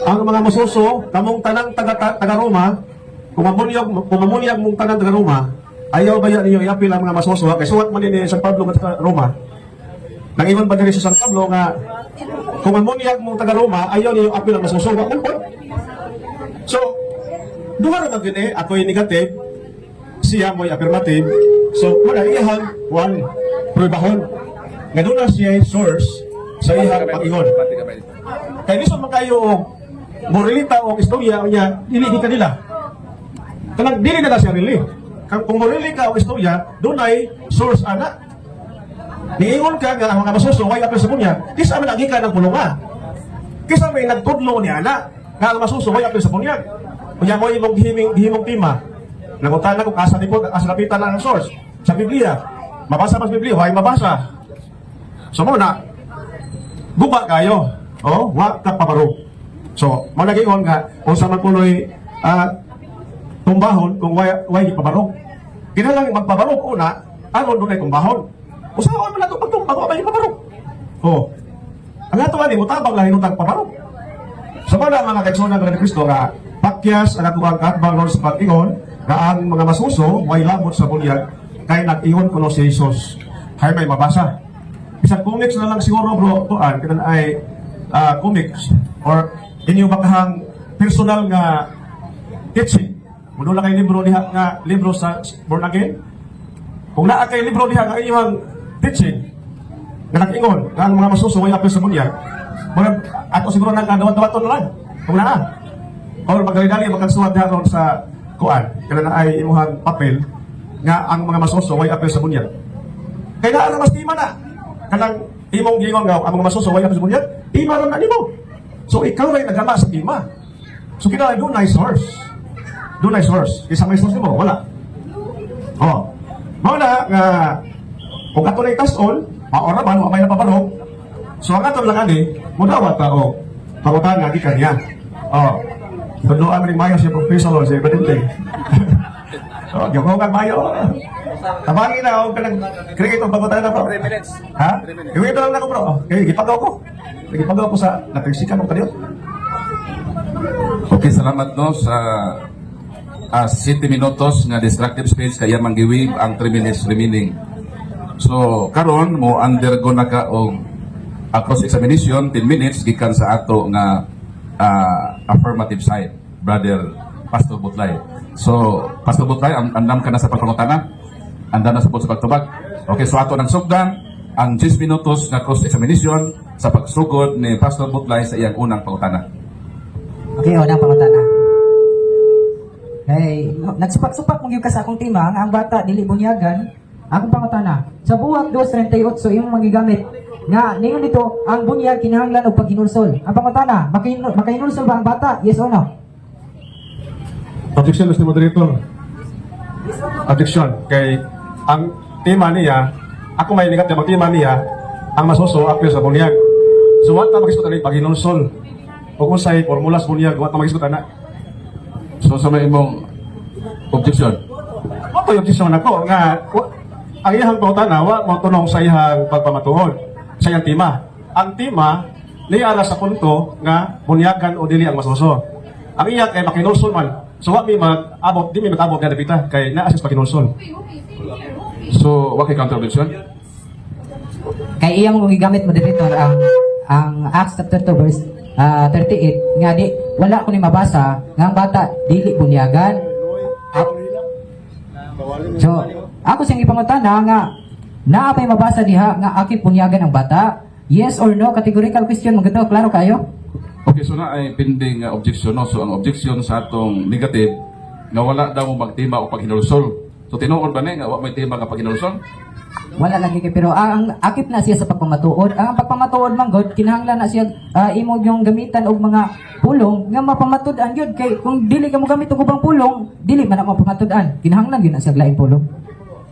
ang mga masuso, kamong tanang taga Roma, kung mamunyag mong tanang taga Roma, ayaw ba yan ninyo iapil ang mga masuso? Kay suwat man ni San Pablo nga taga Roma. Nag-ingon ba diri si San Pablo nga kung mamunyag mong taga Roma, ayaw ninyo apil ang masuso? Wa man po. So, duha ra man gyud eh, ako'y negative, siya mo'y affirmative. So, wala iyahang one pruebahon. Nga doon na siya source sa iyang pag-ingon. Kay lisod man kayo og moralita o istorya unya dili di kanila. Kanang dili na siya really. Kang kung morali ka og istorya, dunay source ana. Niingon ka nga ang mga masuso way apil sa bunyag, di sa man agi ka ng pulunga. Kisa may nagtudlo ni ana nga ang masuso way apil sa bunyag. Unya mo imong gihimong tema. Nangutana kung asa ni po asa lapitan lang ang source sa Biblia. Mabasa ba sa Biblia? Way mabasa. So mo na guba kayo. Oh, wa ka pabaro. So, mo nagingon nga unsa man kunoy tumbahon kung way gipabarog. Kinahanglan magpabarog una aron dunay tumbahon. Usaon man nato pagtumbang wa may pabarog. Oh. Ang ato ani mutabang lang hinutang pabarog. So mao na mga kaigsuonan ni Kristo nga pakyas ang atuang kaatbang ron sa pag-ingon nga ang mga masuso way labot sa bunyag kay nag-ingon kuno si Jesus. Hay may mabasa. Isang comics na lang siguro, bro, tuan kanang ay comics or inyo bakahang personal nga teaching. Muno lang kay libro diha nga libro sa born again. Kung naa kay libro diha nga inyong teaching nga nag-ingon nga ang mga masuso way apil sa bunyag, murag ato siguro nang kadawat-dawaton na lang kung naa. Or magali-dali magkagsuwat diha ron sa kuan kana na ay imuhang papel nga ang mga masuso way apil sa bunyag. Kay naa ra mas tima na. Kanang imong giingon nga ang mga masuso way apil sa bunyag, tima ra na nimo. So ikaw ray nagama sa tima. So kinahanglan dunay source. Dunay source. Isa may source nimo, wala. Oh. Mao na nga kung ato na itas-on, maora man, wa may napabarog. So ang ato lang ani, mudawat ta og Pangutana gikan niya. Oh. Tunduan rin mayo si Professor si Badinte. Oh, gyud mayo. Tabangi na og kanang cricket ang pangutana, bro. 3 minutes. Ha? 3 minutes. Iwi lang ako, bro. Oh, okay, gipagaw ko. Gipagaw ko sa napigsikan mo kaniyo. Okay, salamat no sa 7 minutos nga destructive speech kaya manggiwib ang 3 minutes remaining. So, karon mo undergo na ka og cross examination 10 minutes gikan sa ato nga affirmative side, Brother Pastor Butlay. So, Pastor Butlay, andam ka na sa pagpangutana? Andam na sa sa pagtubag? Okay, so ato ng sugdan ang 10 minutos nga cross examination sa pagsugod ni Pastor Butlay sa iyang unang pangutana. Okay, unang pangutana. Hey, nagsupak-supak mo gyud ka sa akong tema nga ang bata dili bunyagan. Akong pangutana, sa Buhat 2:38 imong magigamit nga ningon dito ang bunyag kinahanglan og paghinulsol. Ang pangutana, makahinulsol ba ang bata? Yes or no? Objection, Mr. Moderator. Objection. Kay ang tema niya, ako may negative ang tema niya, ang masuso apil sa bunyag. So wa ta magisgot ani paghinulsol. O kung say formula sa bunyag, wa ta magisgot ana. So sa may imong objection. Wa pa objection nako nga ang iyang pangutana wa mo tunong sa iyang pagpamatuod sa iyang tema. Ang tema niya ara sa punto nga bunyagan o dili ang masuso. Ang iya kay makinulsol man. So wa mi mag-abot, di mi mag-abot nga dapita kay naa siya sa paghinulsol. So, wa kay counter objection? Kay iyang mong gigamit, Moderator, ang Acts chapter 2 verse 38 nga di wala ko ni mabasa nga ang bata dili bunyagan. So, ako siyang ipangutana nga naa pay mabasa diha nga akit bunyagan ang bata? Yes or no? Categorical question mo gito, klaro kayo? Okay, so na ay pending objection, no. So ang objection sa atong negative nga wala daw mo magtima o paghinulsol. So tinuod ba ni nga wa may tema nga paghinulsol? Wala lagi kay pero ang akit na siya sa pagpamatuod. Ang pagpamatuod man god kinahanglan na siya imo yung gamitan og mga pulong nga mapamatud-an gyud kay kung dili ka mo gamit og ubang pulong, dili man na mapamatud-an. Kinahanglan gyud na siya laing pulong.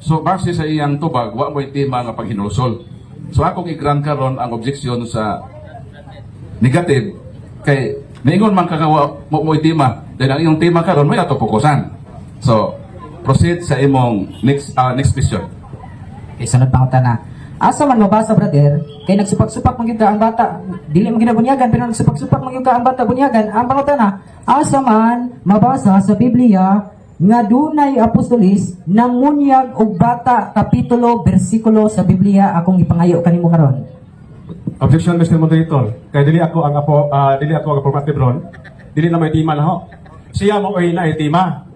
So base sa iyang tubag wa mo'y tema nga paghinulsol. So akong i-grant karon ang objection sa negative kay niingon man ka nga wa mo mo'y tema dahil ang iyong tema karon may ato fokusan. So proceed sa imong next question. Okay, sunod pangutana. Asa man mabasa, brother, kay nagsupak-supak man gyud ka ang bata, dili man gyud na bunyagan pero nagsupak-supak man gyud ka ang bata bunyagan. Ang pangutana, asa man mabasa sa Biblia nga dunay apostolis namunyag og bata, kapitulo, bersikulo sa Biblia akong ipangayo kanimo karon? Objection, Mr. Moderator. Kay dili ako ang apo, dili ako ang affirmative ron. Dili na may tema na ho. Siya mo ay na tema.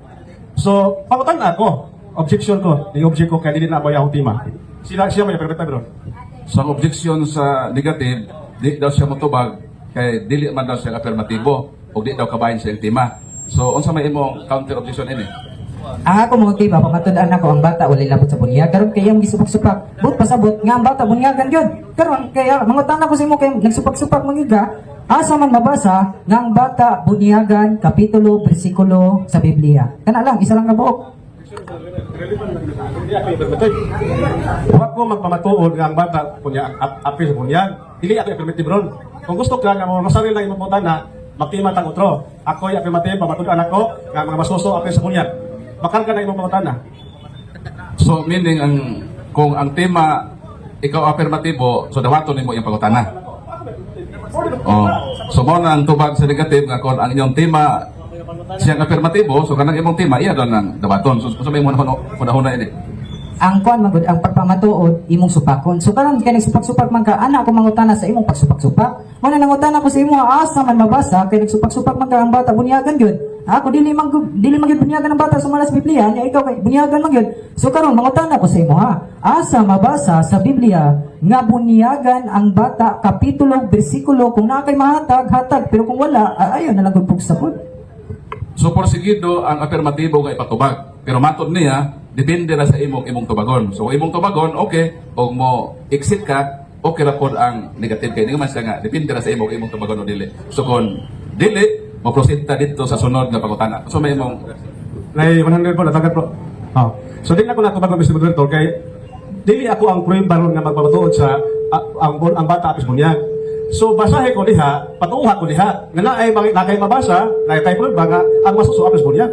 So, pangutan na ako. Objection ko. Di object ko kay dili na ako akong tema. Sila siya may affirmative ron. So ang objection sa negative, di daw siya motubag kay dili man daw siya afirmatibo o di daw kabahin sa iyang tema. So unsa may imong counter objection ini? Ang ako mga tiba, pamatud-an ako ang bata walay labot sa bunyag. Karon kay iyang gisupak-supak, but pasabot nga ang bata bunyagan gyud. Karon kaya mangutana ko sa imo kay nagsupak-supak man gyud ka, asa man mabasa nga ang bata bunyagan, kapitulo, bersikulo sa Biblia? Kana lang, isa lang ka buok. Dili ako affirmative. Huwag ko magpamatuod nga ang bata kunya apil sa bunyag. Dili ako affirmative ron. Kung gusto ka nga mo masaril lang imong pangutana, magtima tang utro. Ako'y affirmative, pamatud-an ako nga ang mga masuso apil sa bunyag. Bakal ka na imong pangutana. So meaning ang kung ang tema ikaw afirmatibo, so dawaton nimo iyang pangutana. Oh. So mao na ang tubag sa negative nga kung ang inyong tema siyang afirmatibo, so kanang imong tema iya daw nang dawaton. So unsa may imong hunahuna ini? Ang kuan man gud, ang pagpamatuod imong supakon. So karon kay nagsupak-supak man ka, ana ako mangutana sa imong pagsupak-supak. Mo na nangutana ko sa imo asa man mabasa kay nagsupak-supak man ka ang bata bunyagan gyud. Ako dili man gyud bunyagan ang bata sumala sa Biblia, nya ikaw kay bunyagan man gyud. So karon mangutana ko sa imo ha. Asa mabasa sa Biblia nga bunyagan ang bata, kapitulo, bersikulo? Kung naa kay mahatag, hatag, pero kung wala, ayo na lang gud pugsapod. So porsigido ang afirmatibo nga ipatubag. Pero matod niya, depende ra sa imong imong tubagon. So kung imong tubagon, okay, og mo exit ka, okay ra pod ang negative kay man siya nga depende ra sa imong imong tubagon o dili. So kung dili, mo proceed ta didto sa sunod nga pangutana. So may imong Nay 100 po, natagat po. Oh. So di na ako natubag, Mr. Moderator, kay dili ako ang pruweba ron nga magpamatuod sa ang bata apis bunyag. So basahe ko diha, patuha ko diha, nga naay nakay mabasa, naay kay ba nga ang masuso apil sa bunyag.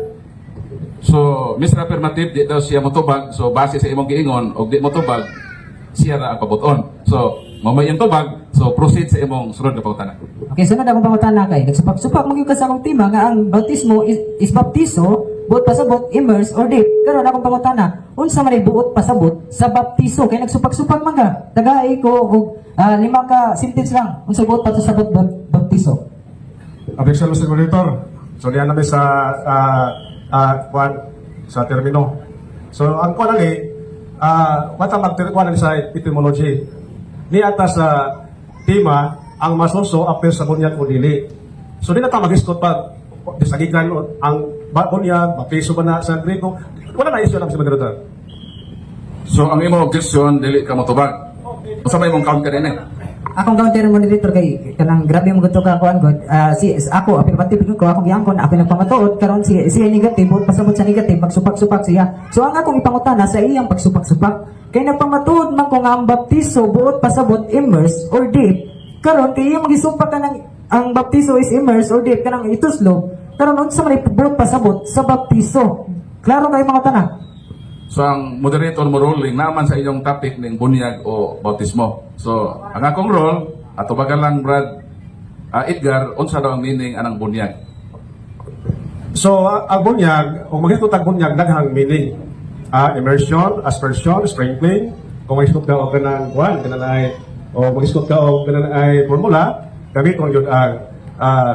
So, Mr. Affirmative, di daw siya motubag. So, base sa imong giingon, og di motubag, siya ra ang pabuton. So, mamay yung tubag, so proceed sa imong sunod na pangutana. Okay, sunod akong pangutana kay nagsupak-supak man gyud ka sa akong tema nga ang bautismo is baptiso, buot pasabot, immerse or dip. Karon akong pangutana, unsa man ay buot pasabot sa baptiso kay nagsupak-supak man ka? Tagai ko og lima ka sentence lang. Unsa buot pasabot baptiso? Objection, Mr. Moderator. So diyan namin sa kuan sa termino. So ang kuan ani wata mag kuan ani sa etymology. Niata sa tema ang masuso apil sa bunyag o dili. So di na ta mag-isgot pa disagikan ang bunyag, baptiso ba na sa Grego. Wala na issue na, Mr. Moderator. So, ang imong objection, dili ka motubag. Unsa may imong counter ini? Akong counter, moderator, kay kanang grabe mo gud ka kuan god. Si ako affirmative ko, akong giangkon ako nang pamatuod karon si siya negative, buot pasabot sa negative magsupak-supak siya. So ang akong ipangutana sa iyang pagsupak-supak kay nagpamatuod man ko nga ang baptiso buot pasabot immerse or dip. Karon kay iyang gisupak kanang ang baptiso is immerse or dip kanang ituslob. Karon unsa man ay buot pasabot sa baptiso? Klaro kay mga tanan. So, ang moderator mo ruling naman sa inyong topic ning bunyag o bautismo. So, ang akong role, ato baga lang Brad Edgar, unsa daw ang meaning anang bunyag? So, ang bunyag, kung maghisgot ang bunyag, daghang meaning. Immersion, aspersion, sprinkling. Kung maghisgot ka og kanang kuan, kanang ay o maghisgot ka og kanang ay formula, gamiton gyud ang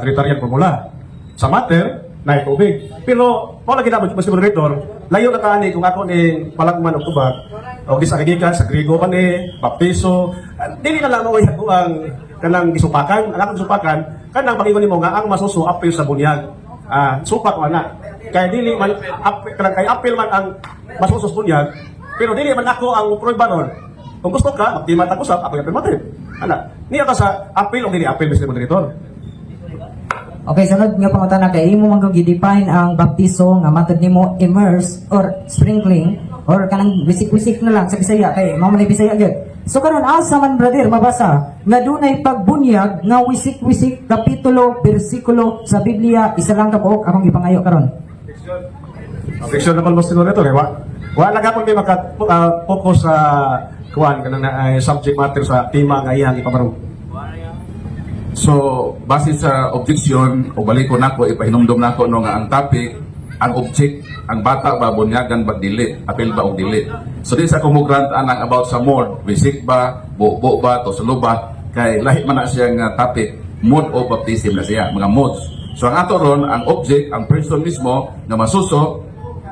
Trinitarian formula. Sa matter, na tubig. Pero, mao lagi na Mr. Moderator, layo na kaani kung ako ni palagman og tubag, o di sa gikan sa Griego pa ni, baptiso, dili na lang mo ang kanang gisupakan, ang akong gisupakan, kanang pagingon nimo nga ang masuso apil sa bunyag. Supak ko ana. Kay dili man kanang kay apil man ang masuso sa bunyag, pero dili man ako ang prueba ron. Kung gusto ka, magtima ta usap, ako yung affirmative. Ana, niya ka sa apil o dili apil, Mr. Moderator. Okay, sunod nga pangutana kay imo man kung gi-define ang baptiso nga matod nimo immerse or sprinkling or kanang wisik-wisik na lang sa Bisaya kay mao man ay Bisaya gyud. So karon asa man, brother, mabasa nga dunay pagbunyag nga wisik-wisik, kapitulo, bersikulo sa Biblia, isa lang ka buok akong gipangayo karon. Objection naman, Mr. Moderator, eh. Wa lang gapon may maka focus sa kuan kanang na ay subject matter sa tema nga iyang ipamarong. So, base sa objection, o baliko nako, ipahinumdum nako no nga ang topic, ang object, ang bata ba bunyagan ba dili, apil ba o dili. So, di sa kumugrant anang about sa mode, wisik ba, bubo ba, toslo ba, kay lahi man na siya nga topic, mode of baptism na siya, mga modes. So, ang ato ron, ang object, ang person mismo nga masuso,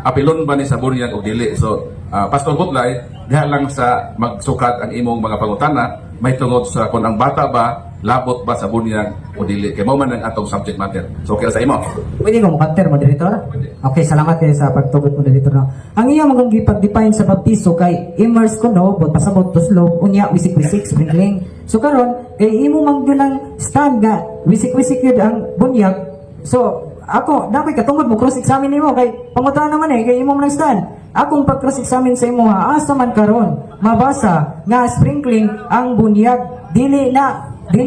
apilon ba ni sa bunyag o dili. So, Pastor Butlay, diha lang sa magsukat ang imong mga pangutana, may tungod sa kung ang bata ba, labot ba sa bunyag o dili. Kay mao man ang atong subject matter. So, okay ra sa imo. Pwede ko mo-counter, moderator? Okay, salamat kayo sa pagtugot, moderator. No? Ang iya mong gipag-define sa baptiso kay immerse ko no, bot pasabot tuslob, unya wisik-wisik, sprinkling. So karon kay imo man gyud ang stand nga wisik-wisik yun ang bunyag. So ako, dapat katungod mo cross-examine nimo kay pangutana naman eh kay imo man ang stand. Akong pag-cross-examine sa imo ha, asa man karon mabasa nga sprinkling ang bunyag, dili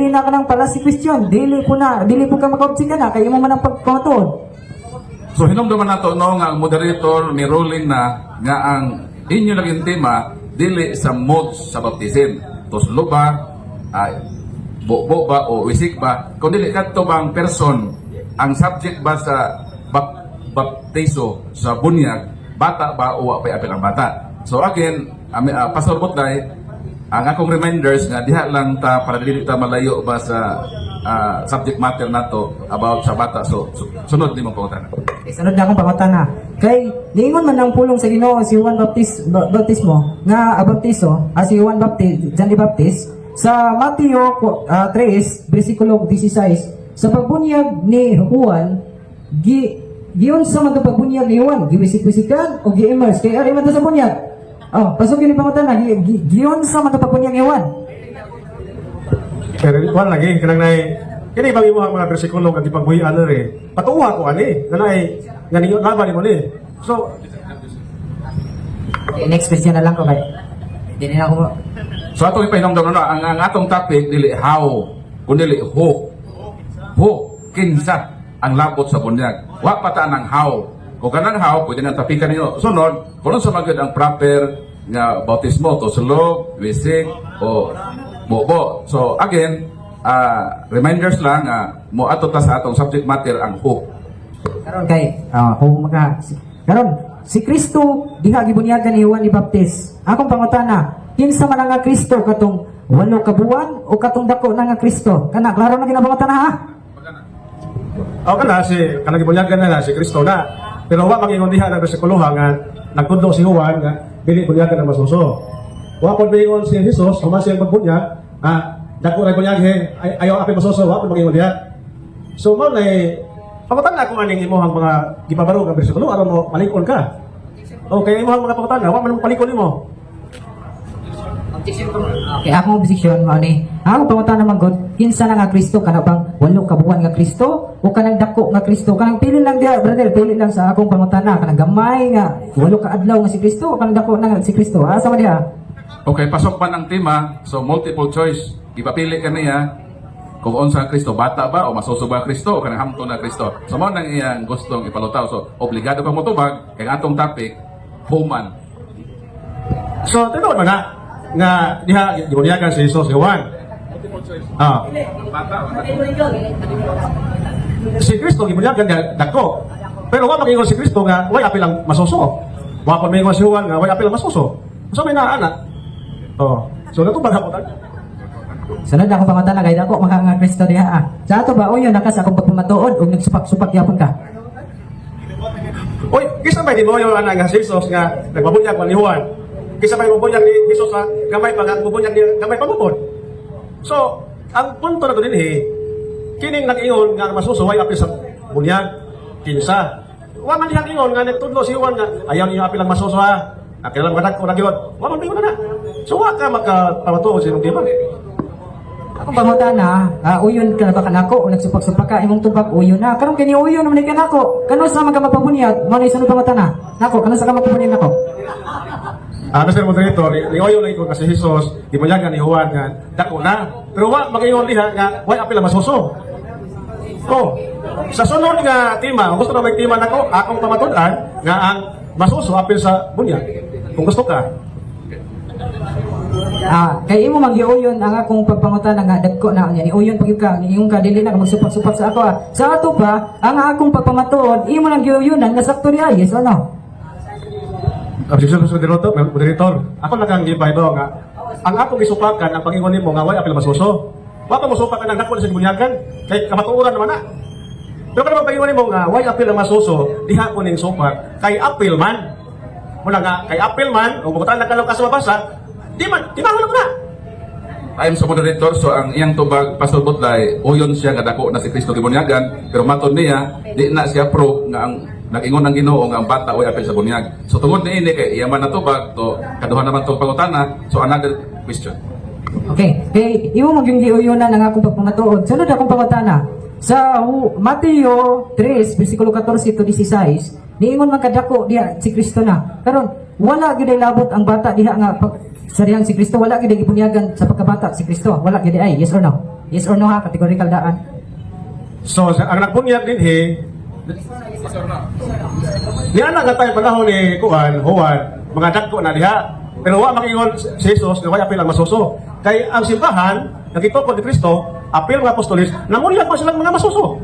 na kanang pala si question, dili po na, dili po ka maka-object na kay imo man ang pagpamatuod. So hinumduman nato no nga ang moderator ni ruling na nga ang inyo lang yung tema dili sa modes sa baptism. Tuslo ba, ay, bubo ba o wisik ba, kung dili kadto bang person ang subject ba sa baptiso sa bunyag, bata ba o wa pay apil ang bata. So again, Pastor Butlay, ang akong reminders nga diha lang ta para dili ta malayo ba sa subject matter nato about sa bata. So, sunod nimo pangutana. Okay, sunod na akong pangutana. Kay niingon man ang pulong sa Ginoo si Juan Baptist baptismo nga baptiso, si Juan Baptist, John the Baptist sa Mateo 3 bersikulo 16 sa pagbunyag ni Juan gi giunsa man to pagbunyag ni Juan, giwisik-wisikan o gi-immerse kay ari man to sa bunyag? Oh, pasok yun yung pangutana, giunsa man to pagbunyag ni Juan? Pero kuan lagi kanang nay kini bang imo ang mga bersikulo nga gipagbuhi-an rin. Patuha ko ani nga nay nga ninyo laban nimo ni. So Okay, next question na lang ko kay dili na ako So atong ipahinumdum no, ang atong topic dili how Kundi who. Who, kinsa ang labot sa bunyag. Wa pa ta ng how. Kung kanang how, pwede nang tapikan ninyo. Sunod, kung unsa man gyud ang proper nga bautismo, tuslo, wisik, o bobo. So again, reminders lang, mo ato ta sa atong subject matter ang who. Karon kay kung maka karon si Kristo diha gibunyagan ni Juan ni Baptist. Akong pangutana, kinsa man ang nga Kristo, katong 8 ka buwan o katong dako na nga Kristo? Kana klaro na ginapangutana ha. O kana si kanang gibunyagan na, na si Kristo na. Pero wa mangingon diha ng bersikulo ha nga nagtudlo si Juan nga dili bunyagan ang masuso. Wa pud moingon si Jesus human siyang pagbunyag, dako ra bunyag he, ay, ayaw apil masuso, wa pud mangingon diha. So mao na pangutana kung aning imong mga gibabaro nga bersikulo aron mo malig-on ka. Okay, imong mga pangutana wa man mo palig-on nimo. Okay, akong objection mao ni. Akong pangutana man gud, kinsa na nga Kristo, kana bang 8 ka buwan nga Kristo o kanang dako nga Kristo? Kanang pili lang diha, brother, pili lang sa akong pangutana, kanang gamay nga 8 ka adlaw nga si Kristo o kanang dako na nga si Kristo? Asa man diha? Okay, pasok pa ng tema. So multiple choice. Ipapili ka niya kung unsa ang Kristo, bata ba o masuso ba ang Kristo o kanang hamto na Kristo. So mao nang iyang gustong ipalutaw. So obligado kang motubag kay ang atong topic human. So tinuod man na nga diha gibunyagan si Jesus ni Juan. Si Kristo gibunyagan nga dako. Pero wa magingon si Kristo nga way apil ang masuso. Wa pa maingon si Juan nga way apil ang masuso. So may naa na. Oh. So natubag ako tag. Sunod ako pangutana kay dako maka nga Kristo diha ah. Sa ato ba uyon na ka sa akong pagpamatuod ug nagsupak-supak gyapon ka? Oy, kisa may demonyo ana nga si Jesus nga nagbabunyag man ni Juan. Kisa may mabunyag ni Jesus ha, gamay pa nga bubunyag ni gamay pa mupod. So, ang punto na to dinhi, kining nag-ingon nga ang masuso way apil sa bunyag, kinsa. Wa man dihang ingon nga nagtudlo si Juan nga ayaw niyo apil ang masuso ha. Akila mga dagko na gyud. Wa man ingon na. So wa ka makapamatuod sa imong tema. Akong pangutana, uyon ka na ba kanako o nagsupak-supak ka imong tubag uyon na. Karon kini uyon naman ni kanako. Kano sa mga mapabunyag? Mao na sunod pangutana. Nako, kano sa ka mapabunyag nako? Mr. Moderator, ni-oyo lang ko kasi Jesus, gibunyagan ni Juan nga dako na. Pero wa mag-ingon diha nga way apil ang masuso. Oh, sa sunod nga tema, kung gusto na may tema nako, akong pamatud-an nga ang masuso apil sa bunyag. Kung gusto ka. Kay imo magyuyon ang akong pagpangutana nga dagko na niya. Niuyon pag ka, niingon ka dili na ka magsupak-supak sa ako. Sa ato pa, ang akong pagpamatuod imo lang giyuyonan nga sakto niya. Yes or no? Objection, Mr. Moderator, moderator. Ako lang kang gibaydo nga ang akong gisupakan ang pangingon nimo nga way apil masuso. Wa pa mosupak ka ng dako sa bunyagan kay kamatuoran naman na. Pero kanang pangingon nimo nga way apil ang masuso, diha ko ning supak kay apil man. Muna nga kay apil man o butan na ka sa mabasa, di man di man na. Ayon sa moderator, so ang iyang tubag, Pastor Butlay, uyon siya nga dako na si Kristo gibunyagan, pero matod niya, di na siya pro nga ang nag-ingon ang Ginoo nga ang bata oy apil sa bunyag. So tungod niini kay iya man natubag, to kaduha naman tong pangutana, so another question. Okay. Kay imo magyung giuyonan ang akong pagpamatuod. Sunod akong pangutana. Sa Mateo 3 bersikulo 14 to 16, niingon man kadako diha si Kristo na. Karon wala gyud ay labot ang bata diha nga pag, sa dihang si Kristo wala gyud ay gibunyagan sa pagkabata si Kristo. Wala gyud ay yes or no? Yes or no ha, categorical daan. So ang nagbunyag dinhi niya na nga tayo panahon ni Kuan, Juan, mga dagko na diha. Pero wa makingon si Jesus nga way apil ang masuso. Kay ang simbahan, nagituko ni Kristo, apil mga apostolis, nangunyag pa silang mga masuso.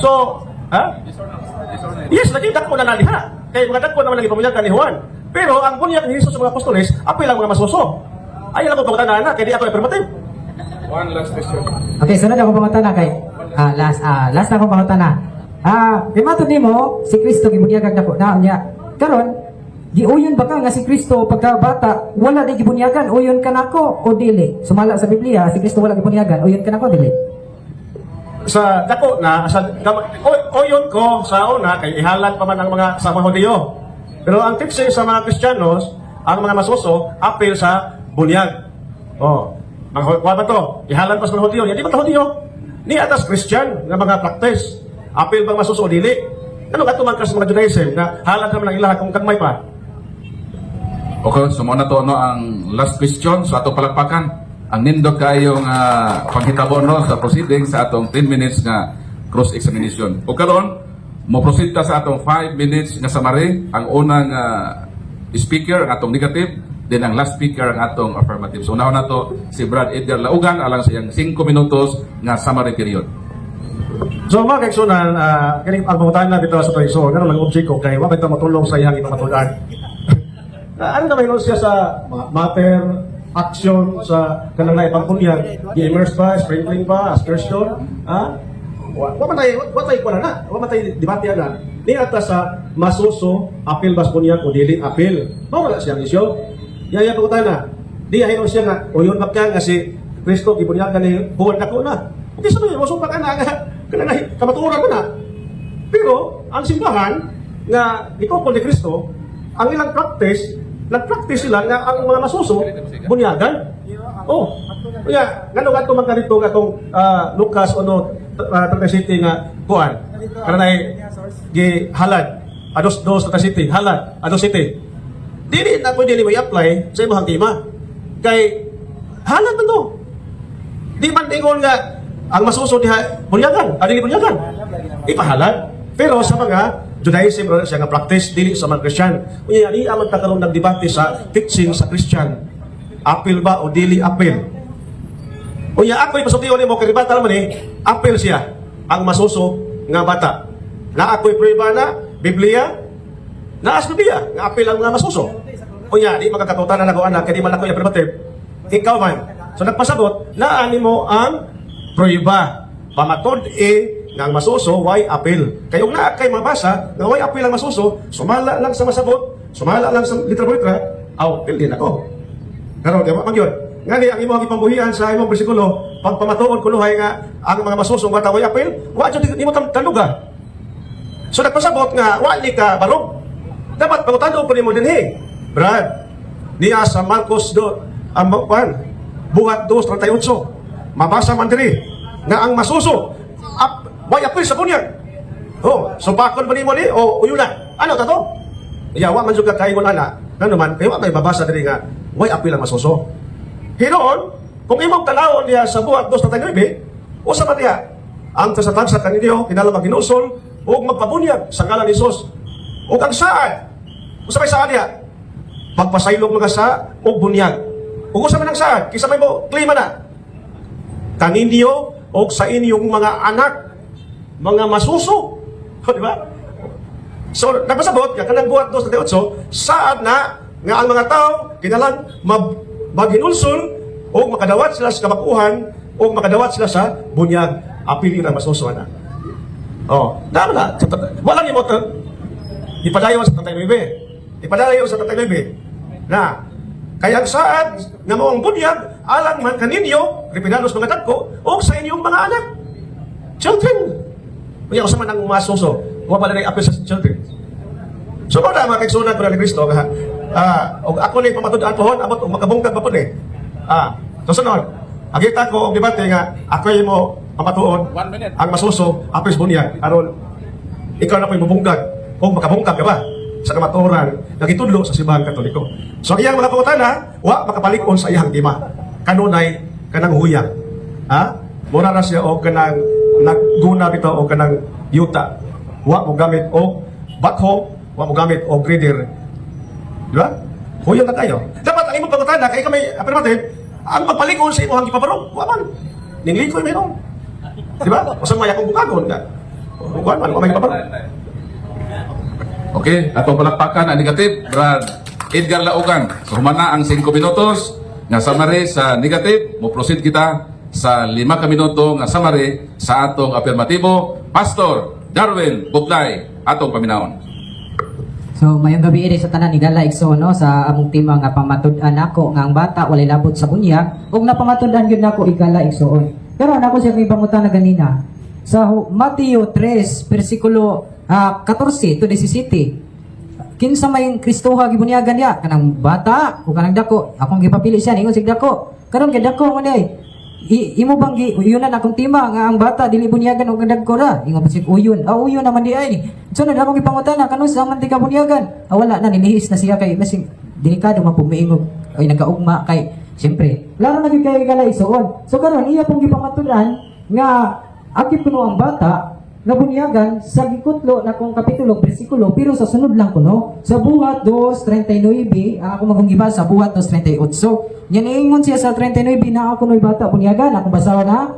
So, ha? Yes, lagi dagko na na diha. Kay mga dagko naman lagi pamunyagan ni Juan. Pero ang bunyag ni Jesus sa mga apostolis, apil ang mga masuso. Ay alam ko pagtanana na, kay di ako affirmative. One last question. Okay, sunod akong pangutana kay last na akong pangutana. Kay matod nimo si Kristo gibunyagag nako na niya. Karon, giuyon ba ka nga si Kristo pagkabata wala di gibunyagan, uyon ka nako o dili? Sumala sa Biblia, si Kristo wala gibunyagan, uyon ka nako dili? Sa dako na sa oyon ko sa una kay ihalan pa man ang mga sa mga Hudiyo. Pero ang teaching sa mga Kristiyanos, ang mga masuso apil sa bunyag. Oh, mga kuha ba to? Ihalan pa sa mga Hudiyo. Di ba ta Hudiyo? Ni atas Christian nga mga practice. Apil bang masuso o dili? Ano ka man ka sa mga Judaism na halan naman ang ilaha kung kagmay pa? Okay, so mao na to no ang last question sa atong palakpakan. Ang nindot kayo nga panghitabo, no, sa proceeding sa atong 10 minutes nga cross examination. O karon, mo proceed ta sa atong 5 minutes nga summary. Ang unang speaker ang atong negative, then ang last speaker ang atong affirmative. So unahon nato si Brad Edgar Laugan alang sa iyang 5 minutos nga summary period. So mga kaigsunan, kini ang pangutana dito sa Taiso, ngano nag-object ko kay wa ba ito matulong sa iyang ipamatud-an. Ano na may siya sa mga matter, action sa kanang naipangkunyag, gi-immerse ba, sprinkling ba, aspersion, ha? Wa man tay wa tay kuan na, wa man tay debate na. Ni ata sa masuso, apil ba sa bunyag o dili apil. Mao wala siyang isyu. Yaya pangutana. Di ay siya nga uyon ba ka nga si Kristo gibunyagan ni Juan dako na. Okay sa mo so ka na nga kanang kamatuoran mo na. Pero ang simbahan nga gitukol ni Kristo, ang ilang practice, nag-practice sila nga ang mga masuso bunyagan. Oh. Kaya ngano kadto man kadto nga atong Lucas ono 37 nga kuan. Kananay gihalad ados dos 37 halad ados city. Dili na pwede nimo i-apply sa imong tema. Kay halad man to. Di man ingon nga ang masuso diha bunyagan, ah, dili bunyagan. Ipahalad. Pero sa mga Judaism or siya nga practice dili sa mga Christian. Unya di man ta karon nagdebate sa teaching sa Christian. Apil ba o dili apil? Unya ako ipasulti nimo kay bata man eh, apil siya ang masuso nga bata. Na ako'y prueba na Biblia, naas Biblia nga apil ang mga masuso. Unya di magkakatutan na nako anak kay di man ako affirmative. Ikaw man. So nagpasabot naa nimo ang prueba. Pamatod e nga ang masuso way apil. Kay ug naa kay mabasa nga way apil ang masuso, sumala lang sa masabot, sumala lang sa litra por litra, aw apil din ako. Karon di ba man gyud? Ngani ang imong gipambuhian sa imong bersikulo, pagpamatuod kunuhay nga ang mga masusong bata way apil, wa jud nimo taluga. So nagpasabot nga wa ni ka barog. Dapat pangutano po nimo dinhi. Brad, niya sa Marcos do ang kuan buhat 2:38. Mabasa man diri nga ang masuso way apil sa bunyag. Oh, so bakon ba nimo ni o uyo na? Ano ta to? Yawa man jud ka kaingon ana, ngano man kay wa may mabasa diri nga way apil ang masuso. Hinuon, kung imong tanawon niya sa buhat 2:39, usa man diha ang sa kaninyo kinahanglan maghinulsol ug magpabunyag sa ngalan ni Jesus. Ug ang saad, usa may saad diha? Pagpasaylog mga sa ug bunyag. Ug usa man ang saad, kisa may mo klima na. Kaninyo ug sa inyong mga anak, mga masuso. O, di ba? So, nagpasabot, nga kanang buhat 2:38, saad na nga ang mga tao kinalang maghinulsol o makadawat sila sa kabakuhan o makadawat sila sa bunyag, apili ra masuso na. Oh, dama na. Wala nimo ipadayon sa 39. Ipadayon sa 39. Na kaya ang saad nga mao ang bunyag alang man kaninyo, repidanos mga dagko, o sa inyong mga anak. Children. Unya usa man ang masuso. Wa pa na apil sa children. So mao na mga kaigsuonan ko na ni Kristo nga og ako ni pamatud-an pohon abot og makabungkag pa pud eh. So sunod, agita ko og debate nga ako mo pamatuod One minute. ang masuso apil sa bunyag aron ikaw na po'y mubungkag kung makabungkag ka ba sa kamatuoran nga gitudlo sa Simbahang Katoliko. So ang iyang mga pangutana wa makapalig-on sa iyang tema. Kanunay kanang huyang. Ha? Mura na siya og kanang nagguna bitaw og kanang yuta. Wa mo gamit og backhoe, wa mo gamit og grader. Di ba? Huyang na kayo. Dapat ang imong pangutana kay kami affirmative, ang magpalig-on sa imong gipabarog, wa man. Ninglikoy meron. Di ba? Usa may akong bukagon ka. Bukan man, wa may gipabarog. Okay, atong palakpakan ang negative, Brad Edgar Laugan. So humana ang 5 minutos nga summary sa negative, mo proceed kita sa 5 ka minuto nga summary sa atong apirmatibo, Pastor Darwin Buklay, atong paminawon. So mayong gabi ini sa tanan higala igsoon, no, sa among tema nga pamatud-an nako nga ang bata walay labot sa bunyag ug napamatud-an gyud nako, higala igsoon. Pero nako siya may pangutana ganina sa Mateo 3 bersikulo 14 to 17. Kinsa may Kristoha gibunyagan diya, kanang bata o kanang dako? Akong gipapili siya ningon sig dako. Karon kay dako man diay. Imo bang gi uyunan akong tema nga ang bata dili bunyagan og dagko ra? Ingon pa sig uyon. Ah, uyon naman di ay. So na akong gipangutana, kanus man di ka bunyagan? Ah, wala na, nilihis na siya kay masing delikado man pud miingog ay nagaugma kay. Siyempre, laro na gyud kay higala, igsoon. So karon iya pong gipamatud-an nga akip kuno ang bata nga bunyagan sa gikutlo na kung kapitulo bersikulo, pero sa sunod lang kuno sa Buhat 2:39. Ang ako magong gibasa, Buhat 2:38. Nya niingon siya sa 39 na ako kuno'y bata bunyagan. Akong basahon na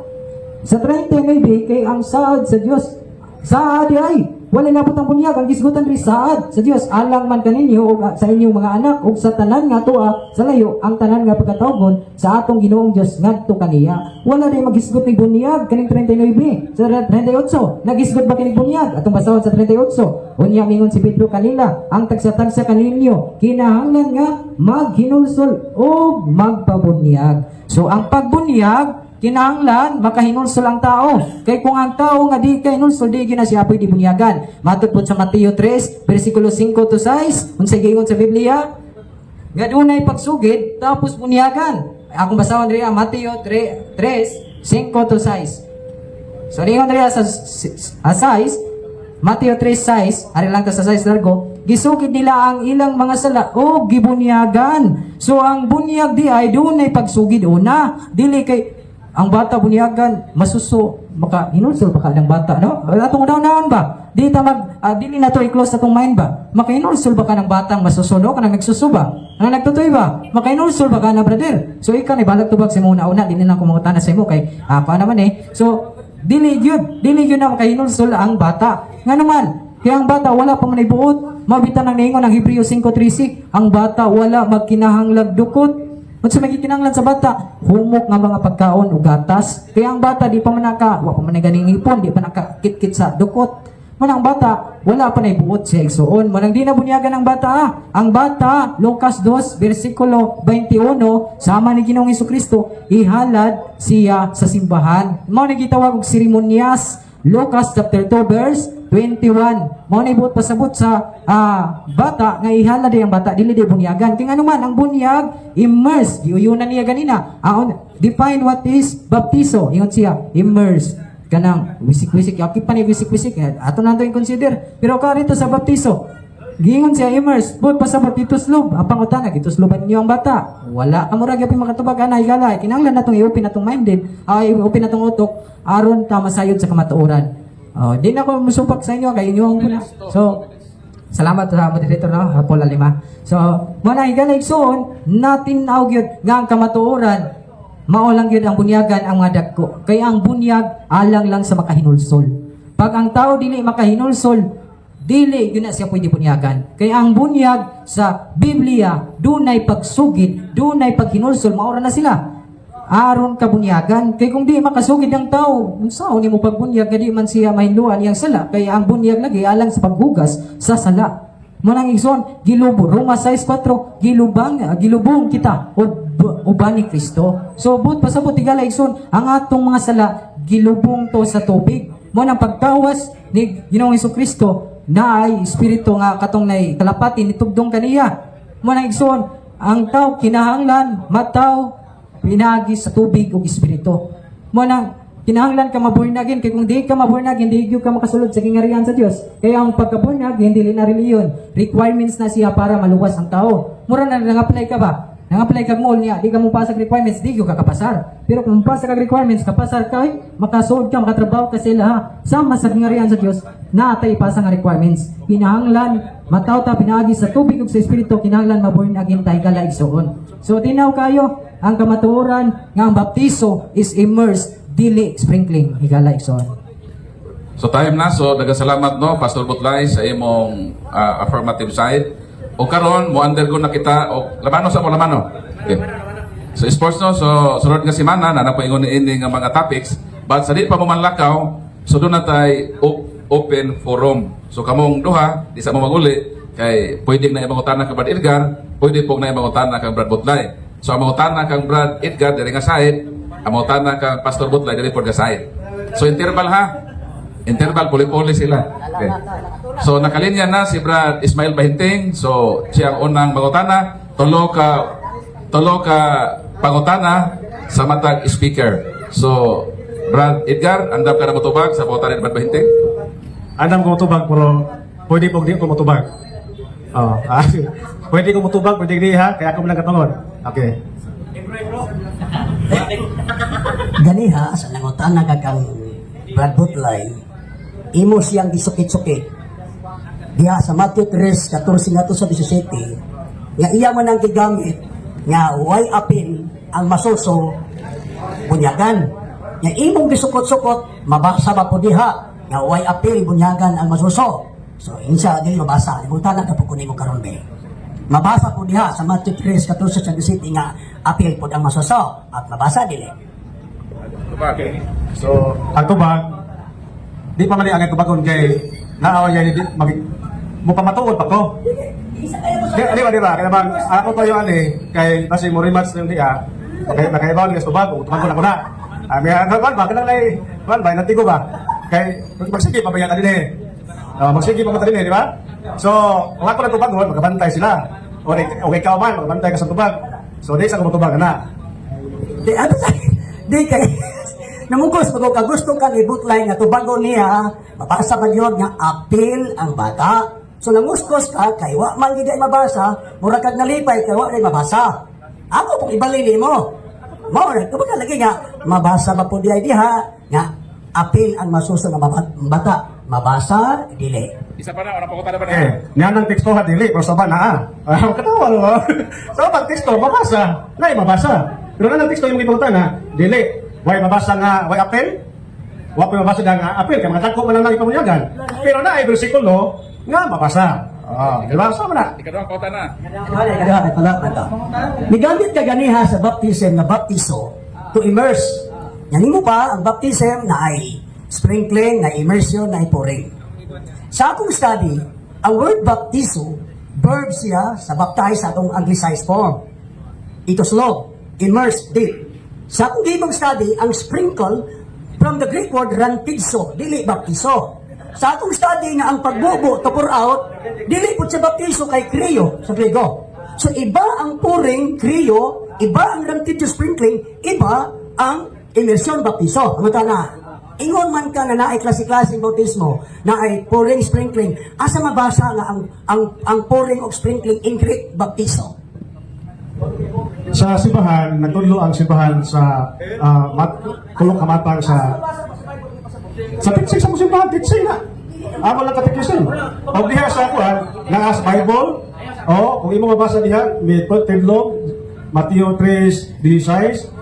sa 39, kay ang saad sa Dios, saad ay wala labot ang bunyag. Ang gisgutan ri saad sa Dios alang man kaninyo ug sa inyong mga anak ug sa tanan nga tuwa sa layo, ang tanan nga pagkatawgon sa atong Ginoong Dios ngadto kaniya. Wala rin magisgot ni bunyag kaning 39. Sa 38, nagisgot ba kini bunyag? Atong basahon sa 38. Unya mingon si Pedro kanila, ang tagsa-tagsa kaninyo kinahanglan nga maghinulsol ug magpabunyag. So ang pagbunyag, kinahanglan makahinulsol ang tao. Kay kung ang tao nga di kahinulsol, di gyud na siya pwede bunyagan. Matod po sa Mateo 3, versikulo 5 to 6, unsay giingon sa Biblia? Nga dunay pagsugid, tapos bunyagan. Akong basahon diri ang Mateo 3, 3, 5 to 6. So ningon diri sa 6, Mateo 3:6, ari lang ta sa 6 largo, gisugid nila ang ilang mga sala o gibunyagan. So ang bunyag di ay dunay pagsugid una, dili kay ang bata bunyagan masuso, maka hinulsol ba ka ng bata, no? Atong una ba? Di ta mag dili na to i-close atong mind ba? Makahinulsol ba ka ng batang masuso, no? Kanang nagsuso ba? Kanang nagtutoy ba? Makahinulsol ba ka na, brother? So ikaw ni balag tubag sa imong una-una, dili na ko mangutana sa imo kay ako naman eh. So dili gyud na makahinulsol ang bata. Nga naman, kaya ang bata wala pa man ibuot. Mabitan ang niingon ang Hebreo 5:36, ang bata wala magkinahanglag dukot. Unsa may gikinahanglan sa bata? Humok nga mga pagkaon ug gatas. Kaya ang bata di pa man naka, wa pa man ganing hipon, di pa naka kit sa dukot. Mo ang bata, wala pa na ibuot siya, igsuon. Mo nang di na bunyagan ang bata. Ah. Ang bata, Lucas 2, versikulo 21, sama ni Ginoong Kristo, ihalad siya sa simbahan. Mao ni gitawag og seremonyas. Lucas chapter 2 verse 21. Mao ni buot pasabot sa bata nga ihalad ang bata, dili di bunyagan. Kay ngano man ang bunyag, immerse, giuyunan niya ganina. Define what is baptizo. Ingon siya, immerse kanang wisik-wisik, yaki pa ni wisik-wisik, ato na to i-consider. Pero karito sa baptizo, giingon siya immerse, buot pasabot ituslob. Ang pangutana, gitusloban niyo ang bata? Wala. Amura gyapon makatubag ana, higala. Kinahanglan natong i-open atong mind din, ay i-open atong utok aron ta masayod sa kamatuoran. Oh, di na ko musupak sa inyo kay inyo ang puna. So, salamat sa moderator, no, Paul Alima. So, mo na, higala, igsoon, natin-aw gyud nga ang kamatuoran mao lang gyud ang bunyagan ang mga dagko. Kay ang bunyag alang lang sa makahinulsol. Pag ang tao dili makahinulsol, dili gyud na siya pwede bunyagan. Kay ang bunyag sa Biblia, dunay pagsugid, dunay paghinulsol, maora na sila. Aron ka bunyagan. Kay kung di makasugid ang tao, unsaon nimo pagbunyag nga di man siya mahinluan iyang sala? Kay ang bunyag lagi alang sa paghugas sa sala. Mo nang, igsoon, gilubo, Roma 6:4, gilubang, gilubong kita uban ni Kristo. So buot pasabot, higala, igsoon, ang atong mga sala gilubong to sa tubig. Mo nang pagtawas ni Ginoong Kristo na ay espiritu nga katong nay kalapati nitugdong kaniya. Mo nang, igsoon, ang tao kinahanglan mataw pinaagi sa tubig ug espiritu. Mo nang kinahanglan ka ma-born again, kay kung di ka ma-born again, di gyud ka makasulod sa gingharian sa Dios. Kaya ang pagka-born again dili na reliyon, requirements na siya para maluwas ang tao. Mura na nang-apply ka ba? Nang-apply ka mall niya, di ka mo pasag requirements, di gyud ka kapasar. Pero kung mapasa ka requirements, kapasar ka, ay, makasuod ka, makatrabaho ka sila ha. Sama sa gingharian sa Dios, naa tay ipasa nga requirements. Kinahanglan mataw ta pinaagi sa tubig ug sa espiritu, kinahanglan ma-born again ta, higala, igsoon. So tinaw kayo ang kamatuoran nga ang baptiso is immersed, dili sprinkling, higala, igsoon. So time na, so daghang no, Pastor Butlay, sa imong affirmative side. O karon mo undergo na kita o lamano sa mo lamano. Okay. So sports, no, so sunod nga semana na na po ingon ini nga mga topics, but sa di pa mo manlakaw, so doon na tay open forum. So kamong duha, di sa mo maguli kay pwede na imangutana kang Brad Edgar, pwede po na imangutana kang Brad Butlay. So ang mangutana kang Brad Edgar diri nga side, ang mangutana kang Pastor Butlay diri pod nga side. So interval ha. Interval, puli-puli sila. Okay. So nakalinya na si Brad Ismail Bahinting. So siya ang unang mangutana. Tulo ka pangutana sa matag speaker. So Brad Edgar, andam ka na motubag sa pangutana ni Brad Bahinting? Andam ko motubag, pero pwede po di ko motubag. Oh, pwede ko motubag, pwede di ha, kaya ako lang katungod. Okay. Ganiha sa nangutana ka kang Brad Butlay, imo siyang gisukit-sukit diha sa Matthew 3:14 ngadto sa 17, nga iya man ang gigamit nga way apil ang masuso bunyagan. Nga imong gisukot-sukot, mabasa ba po diha nga way apil bunyagan ang masuso? So insa dili mabasa? Nangutana ka po kunin mo karon be. Mabasa po diha sa Matthew 3:14 sa 17 nga apil pod ang masuso at mabasa dili? Okay. So, ang tubag, di pa mali ang tubagon kay naawa niya di mag mo pamatuod pa ko. Di, di ba, di ba? Kaya bang, ako to yung ani, kay basi mo rematch yung diya, okay, nakaibaw ni tubag, tubagon ako na. Ah, may ano ba, ba kanang lay, ba ba nantigo ba? Kay magsige pa ba yan din eh. Oh, magsige pa ba din eh, di ba? So, kung ako na tubagon, magabantay sila. O okay ka man, magabantay ka sa tubag. So, di sa ko matubag na. Di ano sa di kay namugos pag ka gusto ka ni Butlay nga tubagon niya, mabasa ba yun nga apil ang bata? So nanguskos ka kay wa man gid ay mabasa, mura kag nalipay kay wa ray mabasa. Ako pong ibalili mo. Mao ra kumbaga lagi nga mabasa ba po diay diha nga apil ang masuso nga bata? Mabasa dili? Isa pa na, wala pa ko pa na. Eh, niya nang teksto ha dili, pero sa ba naa. Ah, katawa no. Sa ba teksto mabasa, nay mabasa. Pero na nang teksto yung gibutan ha, dili. Way mabasa nga way apel. Wa pa mabasa nga apel kay mga dagko man lang ipamunyagan. Pero na ay bersikulo nga mabasa. Ah, di ba? Sama na. Ikaduhang pangutana. Kaya kaya pala pa. Migamit ka ganiha sa baptism na baptiso, to immerse. Yan mo pa ang baptism na ay sprinkling, na immersion, na ay pouring. Sa akong study, ang word baptizo, verb siya sa baptize sa atong anglicized form. Ito slow, immerse, deep. Sa akong gibang study, ang sprinkle from the Greek word rantizo, dili baptizo. Sa akong study nga ang pagbubo, to pour out, dili po sa baptizo kay kreo sa Griego. So iba ang pouring, kreo, iba ang rantizo sprinkling, iba ang immersion baptizo. Ano ta na? Ingon man ka na naay klase-klaseng bautismo, na ay pouring, sprinkling, asa mabasa nga ang pouring of sprinkling in Greek baptizo? Sa simbahan, nagtudlo ang simbahan sa tulong kamatang sa teaching sa simbahan, teaching na. Amo lang katekisin. Og diha sa kuan, naa sa Bible, o kung imo mabasa diha, may tidlog, Mateo 3:16,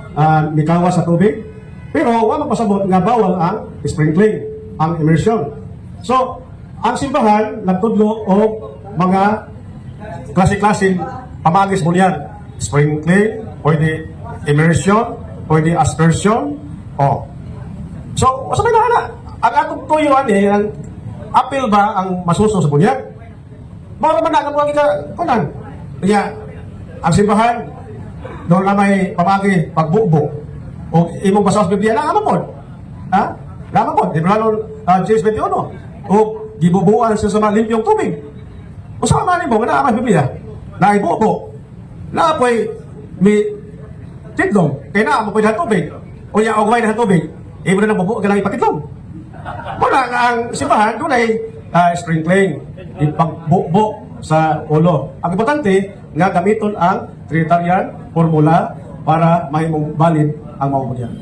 mikawa sa tubig. Pero wa magpasabot nga bawal ang sprinkling, ang immersion. So, ang simbahan nagtudlo og mga klase-klaseng pamagis mo niyan. Sprinkling, pwede immersion, pwede aspersion, oh. So, sa may na, ang atong tuyo ani, ang apil ba ang masuso sa bunyag? Mao man na ang mga kita kunan. Kaya ang simbahan doon na may pamagi pagbubo. O imong basa sa Biblia na pod. Ha? Nama pod. Di ba James 21? O gibubuan siya sa mga limpyong tubig. Usa man nimo nga naa may Biblia. Na ibubo. Na poy mi tidlong. Kay naa mo poy tubig. O ya og way na tubig. Imo na nang bubo kailangan ipatidlong. Wala nga ang simbahan doon ay sprinkling, ipagbubo sa ulo. Ang importante nga gamiton ang Trinitarian formula para mahimong valid ang maumuyan.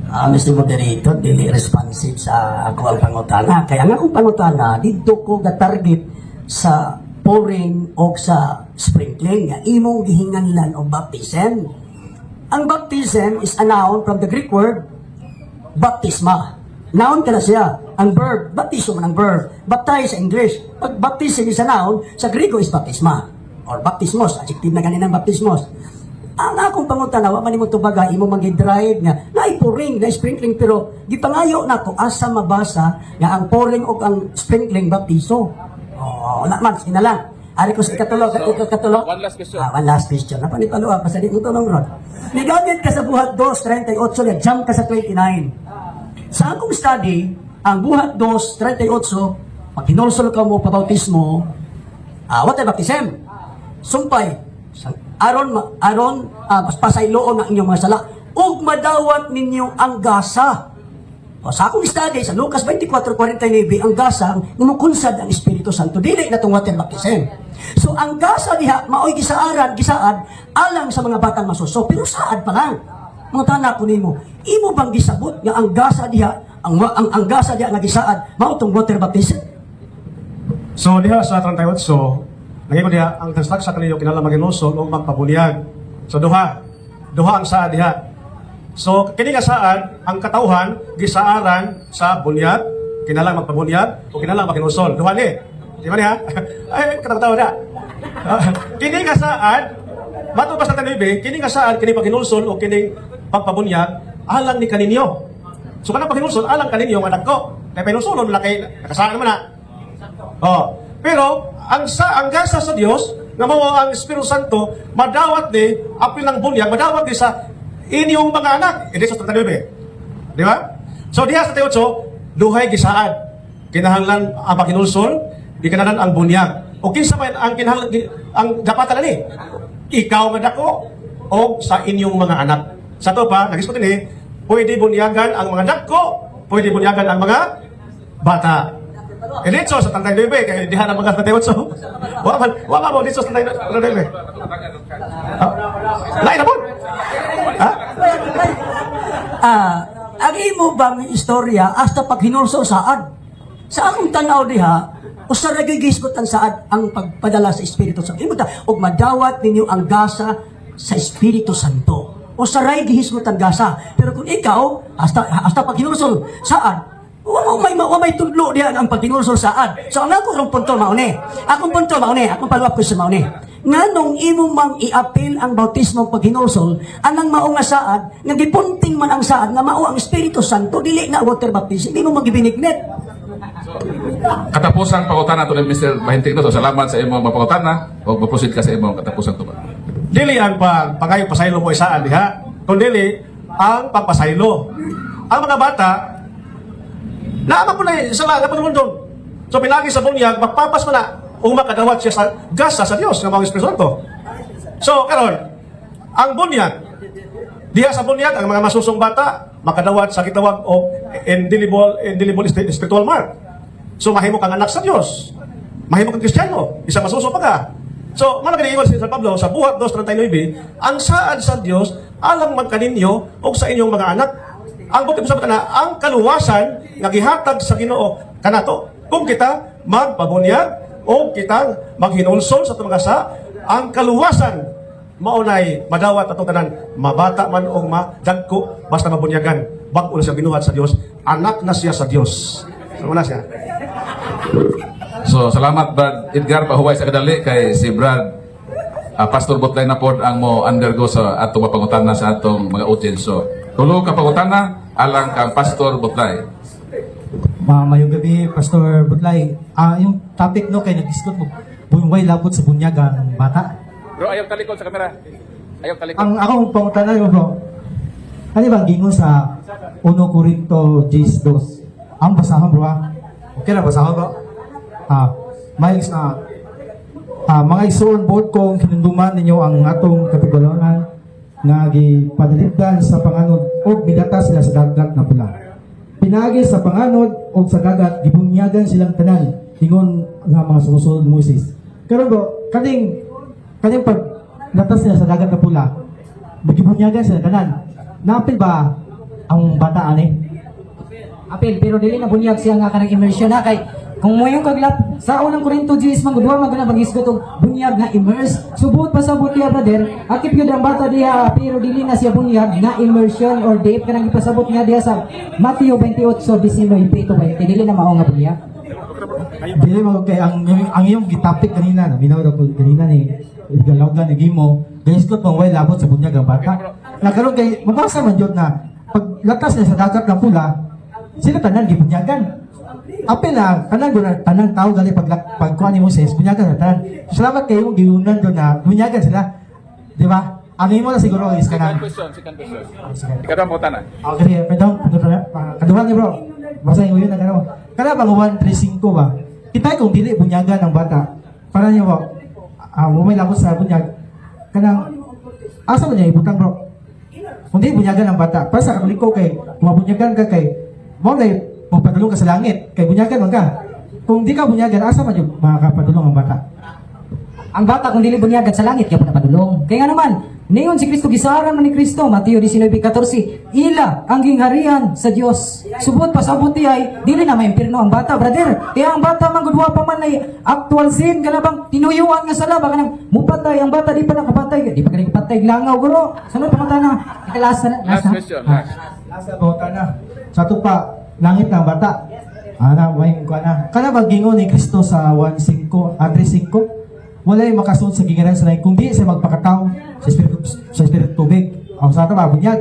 Ah, Mr. Moderator, dili responsive sa ako ang pangutana. Kaya nga akong pangutana, didto ko ga-target sa pouring o sa sprinkling nga imong gihinganlan og baptism. Ang baptism is a noun from the Greek word baptisma. Noun ka na siya. Ang verb, baptism man ang verb. Baptize sa English. Pag baptism is a noun, sa Grego is baptisma. Or baptismos, adjective na ganin ang baptismos. Ang akong pangutana, wa man nimo tubaga, imo man drive nga naay pouring, na sprinkling, pero gipangayo nako asa mabasa nga ang pouring o ang sprinkling baptiso. Oh, wala man, sige na lang. Ari ko sa ikatulo, So, ikatulo. one last question. Ah, one last question. Napanipalo pa sa di mo tulong ron. Nigamit ka sa Buhat 2:38, niya, jump ka sa 29. Sa akong study, ang Buhat 2:38, pag hinulsol ka mo pabautismo, what ay baptism? Sumpay. Aron, aron pasayloon ang inyong mga sala. Ug madawat ninyo ang gasa. O, sa akong study, sa Lucas 24:49, ang gasa, numukunsad ang Espiritu Santo. Dili na itong water baptism. So, ang gasa diha, maoy gisaaran, gisaad, alang sa mga batang masuso. Pero saad pa lang. Mangutana ko nimo, imo bang gisabot nga ang gasa diha, ang gasa diha nga gisaad mao tong water baptism? So diha sa 38, naging ko diha ang translaksa kaninyo kinahanglan maghinulsol o magpabunyag. So duha, duha ang saad diha. So kini nga saad ang katawhan gisaaran sa bunyag, kinahanglan magpabunyag o kinahanglan maghinulsol. Duha ni. Di ba niya? Ay, katawhan na. Kini nga saad matod pa sa 39, kini nga saad kini paghinulsol o kining pagpabunyag alang ni kaninyo. So kanang paghinulsol alang kaninyo nga dagko. Kay pahinulsolon wala kay nakasaan man na. Oh, pero ang gasa sa Dios nga mao ang Espiritu Santo madawat ni apil ng bunyag, madawat ni sa inyong mga anak. Hindi sa 39. Di ba? So diha sa 38, duhay gisaad. Kinahanglan ang paghinulsol, di kinahanglan ang bunyag. O kinsa man ang kinahanglan ang dapatan ani? Ikaw nga dako o sa inyong mga anak. Sa to pa, nagisgot ini, pwede bunyagan ang mga dako, pwede bunyagan ang mga bata. Diretso sa 39, kay diha na mga 38. Wa man mo diretso sa 39. Ha? Lain na po. Ha? Ang imo bang istorya hasta pag hinulsol saad? Sa akong tanaw diha, usa ra gyud gisgot ang saad ang pagpadala sa Espiritu Santo. Imo ta og madawat ninyo ang gasa sa Espiritu Santo. Usa ra gihisgot ang gasa. Pero kung ikaw hasta hasta pag hinulsol saad, wa may tudlo diha ang paghinulsol saad. So ang ako rong punto mao ni. Akong punto mao ni, akong follow up ko sa mao ni. Nganong imo mang iapil ang bautismo paghinulsol, anang mao nga saad, nga gipunting man ang saad nga mao ang Espiritu Santo dili na water baptism, imo magibinignit. Katapusang pangutana to ni Mr. Bahinting no. So salamat sa imong mga pangutana ug mo-proceed ka sa imong katapusang tubag. Dili ang pag pangayo pasaylo mo isaan diha. Kung dili ang pagpasaylo. Ang mga bata naa po na sa mga mundo. So pinagi sa bunyag magpapas man na ug makadawat siya sa gasa sa Dios nga mga Espiritu Santo. So karon ang bunyag diha sa bunyag ang mga masusong bata makadawat sa gitawag og indelible indelible spiritual mark. So mahimo kang anak sa Dios. Mahimo kang Kristiyano, isang masuso pa ka. So, mao na si San Pablo sa Buhat 2:39, ang saad sa Dios alang magkaninyo og sa inyong mga anak. Ang buti sa na ang kaluwasan nga gihatag sa Ginoo kanato. Kung kita magpabunyag o kitang maghinulsol sa atong mga sa ang kaluwasan maunay madawat atong tanan, mabata man o madagko, basta mabunyagan, bag-o na siya binuhat sa Dios, anak na siya sa Dios. So wala siya. So salamat, Brad Edgar, pahuway sa kadali kay si Brad Pastor Botlay na pod ang mo undergo sa atong mapangutana sa atong mga audience. So tulo ka pangutana alang kang Pastor Botlay. Mayong gabi, Pastor Butlay. Yung topic no kay nag-discuss mo, buway labot sa bunyag ang bata. Bro, ayaw talikod sa kamera. Ayaw talikod. Ang akong pangutana mo bro, ano ba ang gingon sa 1 Corinto 10:2? Ang basahon bro ah. Okay na basahon bro? May mga igsoon, buot kong hinumduman ninyo ang atong katigulangan nga gipanalipdan sa panganod og midata sila sa Dagat na Pula. Pinagi sa panganod og sa dagat gibunyagan silang tanan ingon nga mga sumusunod Moises. Karon bro, kaning kaning pag latas sila sa Dagat na Pula, gibunyagan sila tanan. Naapil ba ang bata ani? Apil, pero dili na bunyag siya nga kanang immersion na kay kung mo yung kaglap sa Unang Korinto 10 man gud wa man gud na magisgot og bunyag nga immerse. Subot pa sa diya, brother, akip yun ang bata diha pero dili na siya bunyag nga immersion or deep kanang ipasabot nga diha sa Mateo 28:19 to 20, dili na mao nga bunyag. Dili mo kay ang iyong gitapik kanina, no, minaw ko kanina ni galawgan ni Gimo, gisgot mo way labot sa bunyag ang bata. Nagkaroon kay mabasa man jud na pag latas niya sa Dagat ng Pula, sila tanan gibunyagan. Apil na tanan gud na tanan tao gali pag pagkuan ni Moses, bunyagan na tanan. Salamat kayo giunan do na bunyagan sila. Di ba? Ang imo na siguro is kanang Question, second question. Ikaduhang pangutana. Okay, pwede kaduha ni bro. Basta yung yun na gano'n. Kana bang 135 ba? Kita kung dili bunyagan ang bata. Para niyo ba? May labot sa bunyag. Kanang asa man niya ibutang bro? Kung dili bunyagan ang bata, para sa Katoliko kay kung mabunyagan ka kay mo na magpadulong ka sa langit kay bunyagan man ka. Kung di ka bunyagan, asa man yung makakapadulong ang bata? Ang bata kung dili bunyagan sa langit gyapon na padulong. Kaya nga naman, Ningon si Kristo, gisaran man ni Kristo, Mateo 19:14, ila ang gingharian sa Dios. Subot pasabot ti ay dili na maimpirno ang bata, brother. Kaya ang bata man gud wa pa man ay actual sin, kana bang tinuyuan nga sala ba, kanang mupatay ang bata, di pa nakapatay, di pa kani kapatay langaw guro. Sunod pangutana. Last na. Last question, last. Nasa bawta na. Sa ato pa, langit na ang bata. Ana, may kuha na. Kana ba gingon ni Kristo sa 1:5, 3:5? Walay makasulod sa gingaran sa langit kung di siya magpakataw sa espiritu tubig. O sa ato ba bunyag.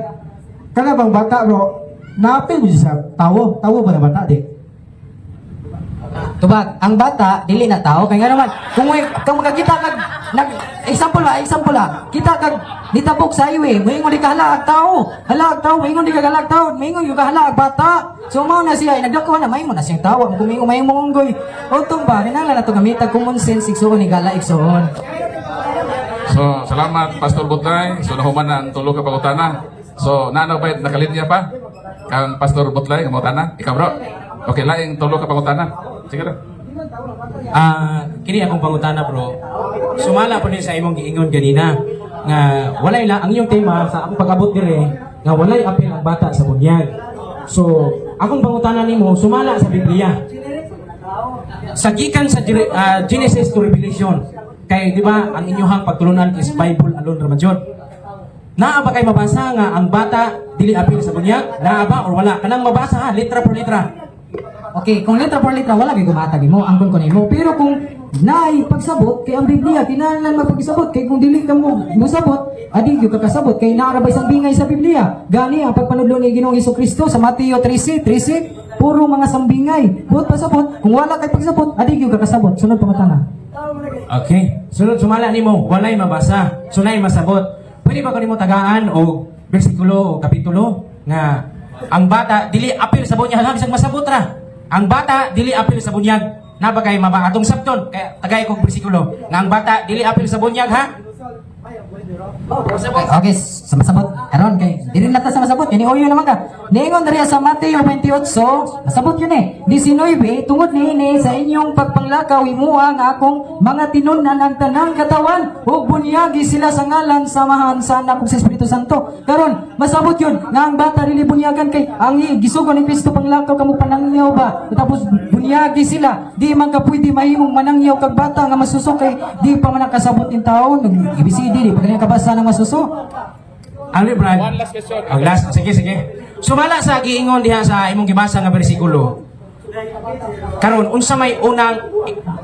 Kana bang bata, bro, naapil mo siya sa tawo, tawo ba na bata di? Tubag, ang bata dili na tao kay nga naman kung may, kung makakita kag nag example ba, example ah, kita kag nitabok sa highway, moingon di ka, "Hala ang tao, hala ang tao," moingon di ka, "Hala ang tao," moingon gyud ka, "Hala ang bata." So mao na siya, nagdako na, mahimo na siyang tawo kung moingon mahimo unggoy. Utong ba, kinahanglan na to gamita common sense, igsuon, higala, igsuon. So, salamat, Pastor Butlay. So, nahuman na ang tulo ka pangutana. So, naano ba, nakalinya pa? Kang Pastor Butlay, ang pangutana? Ikaw, bro? Okay, laing tulo ka pangutana. Sige na. Ah, kini akong pangutana, bro. Sumala po din sa imong giingon ganina nga walay la ang iyong tema sa akong pag-abot dire nga walay apil ang bata sa bunyag. So, akong pangutana nimo sumala sa Biblia. Sa gikan sa Genesis to Revelation, kay di ba ang inyuhang pagtulunan is Bible alone ra man jud. Naa ba kay mabasa nga ang bata dili apil sa bunyag? Naa ba or wala? Kanang mabasa ha, litra por litra. Okay, kung letra por letra, wala gyud gumatag mo, angkon ko nimo. Pero kung naay pagsabot kay ang Biblia kinahanglan magpagsabot, kay kung dili ka mo mosabot, adi gyud ka kasabot kay naa ra ba isang bingay sa Biblia. Gani ang pagpanudlo ni Ginoong Kristo sa Mateo 13:13, puro mga sambingay. Buot pasabot, kung wala kay pagsabot, adi gyud ka kasabot. Sunod pangutana. Okay. Sunod sumala nimo, walay mabasa, sunay masabot. Pwede ba kanimo tagaan o bersikulo o kapitulo nga ang bata dili apil sa bunyag, bisag masabot ra? Ang bata dili apil sa bunyag. Na ba kay maba atong sabton kay tagay kog bersikulo nga ang bata dili apil sa bunyag ha? Okay, sa masabot. Aron kay dili na ta sa masabot, kini uyo naman ka. Ningon diri sa Mateo 28, masabot yun eh. 19, tungod niini sa inyong pagpanglakaw imuha nga akong mga tinun-an ang tanang katawan ug bunyagi sila sa ngalan sa Amahan, sa Anak ug sa Espiritu Santo. Karon, masabot yun nga ang bata dili bunyagan kay ang gisugo ni Kristo panglakaw kamo panangyaw ba. Tapos bunyagi sila, di man ka pwede mahimong manangyaw kag bata nga masuso kay di pa man nakasabot in taon, nag ABCD di pa kanya kabasa ng masuso. Ano, Brad? One last question. Ang last, sige, sige. Sumala sa giingon diha sa imong gibasa nga bersikulo. Karon, unsa may unang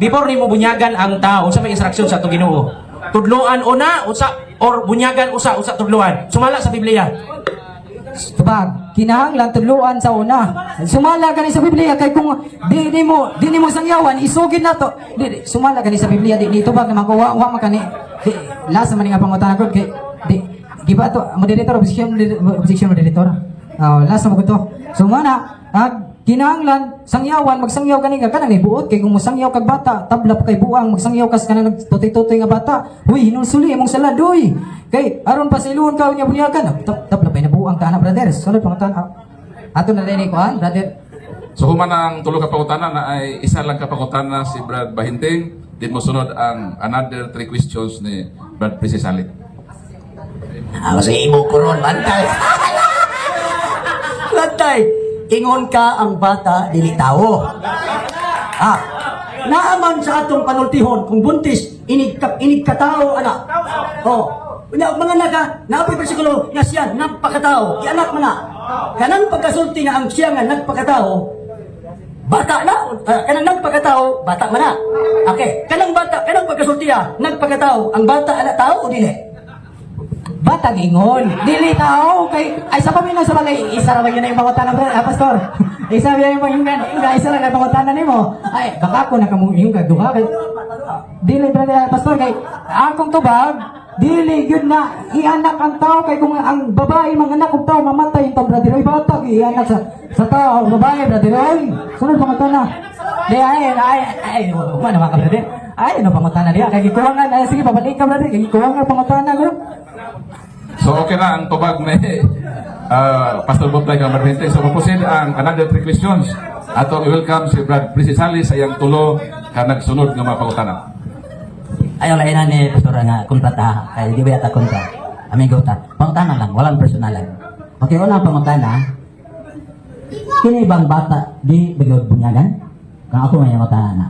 before nimo bunyagan ang tao, unsa may instruction sa atong Ginoo? Tudloan una usa or bunyagan usa usa tudloan? Sumala sa Biblia. Tubag, kinahanglan tudloan sa una. Sumala gani sa Biblia kay kung di nimo sangyawan isugid na to. Di, sumala gani sa Biblia, di tubag naman ko wa, wa man kani. Di, last man nga pangutana ko kay di giba to moderator, objection, objection, moderator. Oh, last na mo to. So mana ag kinahanglan sangyawan, magsangyaw kani ka kanang buot kay kung mosangyaw kag bata tabla pa kay buang, magsangyaw kas kanang nagtutoy-tutoy nga bata, "Huy, hinulsuli imong sala doy," kay aron pasilon ka unya bunyagan, tabla pa buang ka ana, brother. Sunod pangutana ato na rin kuan, brother. So human ang tulo ka pangutana na ay isa lang ka pangutana si Brad Bahinting, din mo sunod ang another three questions ni Brad Prisisalit. Ako sa imo kuron, bantay. Bantay. Ingon ka ang bata dili tao. Ah, naaman sa atong panultihon kung buntis inig ka, inig katao ana. Oh, unya og mga naka naapoy bersikulo nga siya nagpakatao, gianak man na. Kanang pagkasulti nga ang siya nga nagpakatao, bata na, kanang nagpakatao, bata man na. Okay, kanang bata, kanang pagkasulti ah, nagpakatao, ang bata ana tao o dili? Bata ingon dili tao kay ay sa paminaw sa balay, isa ra ba yun na yung pangutana, brother, ah, pastor? Isa ba yung pangutana, isa ra na yung pangutana nimo? Ay, baka ako na kamo yung duha kay dili, brother, ah, pastor, kay akong tubag, dili gyud na ianak ang tao kay kung ang babae manganak og tao, mamatay yung tao, brother. Oy, bata ianak sa tao babae, brother. Oy, sunod pangutana di ay ay ay wa naman ka, brother. Ay, ano pangutana diya kay gikuwangan? Ay, sige, pabalik ka, brother, kay gikuwangan pangutana gud. So okay na ang tubag ni Pastor Butlay kang Brad Bahinting. So maproceed ang another three questions. Atong i-welcome si Brad Prisisalit sa iyang tulo ka nagsunod nga mga pangutana. Ayaw lain ni Pastor nga kontrata kay di ba yata kontra. Amigo ta. Pangutana lang, walang personalan. Okay, unang pangutana. Kini bang bata di bagod bunyagan? Kang ako may pangutana na.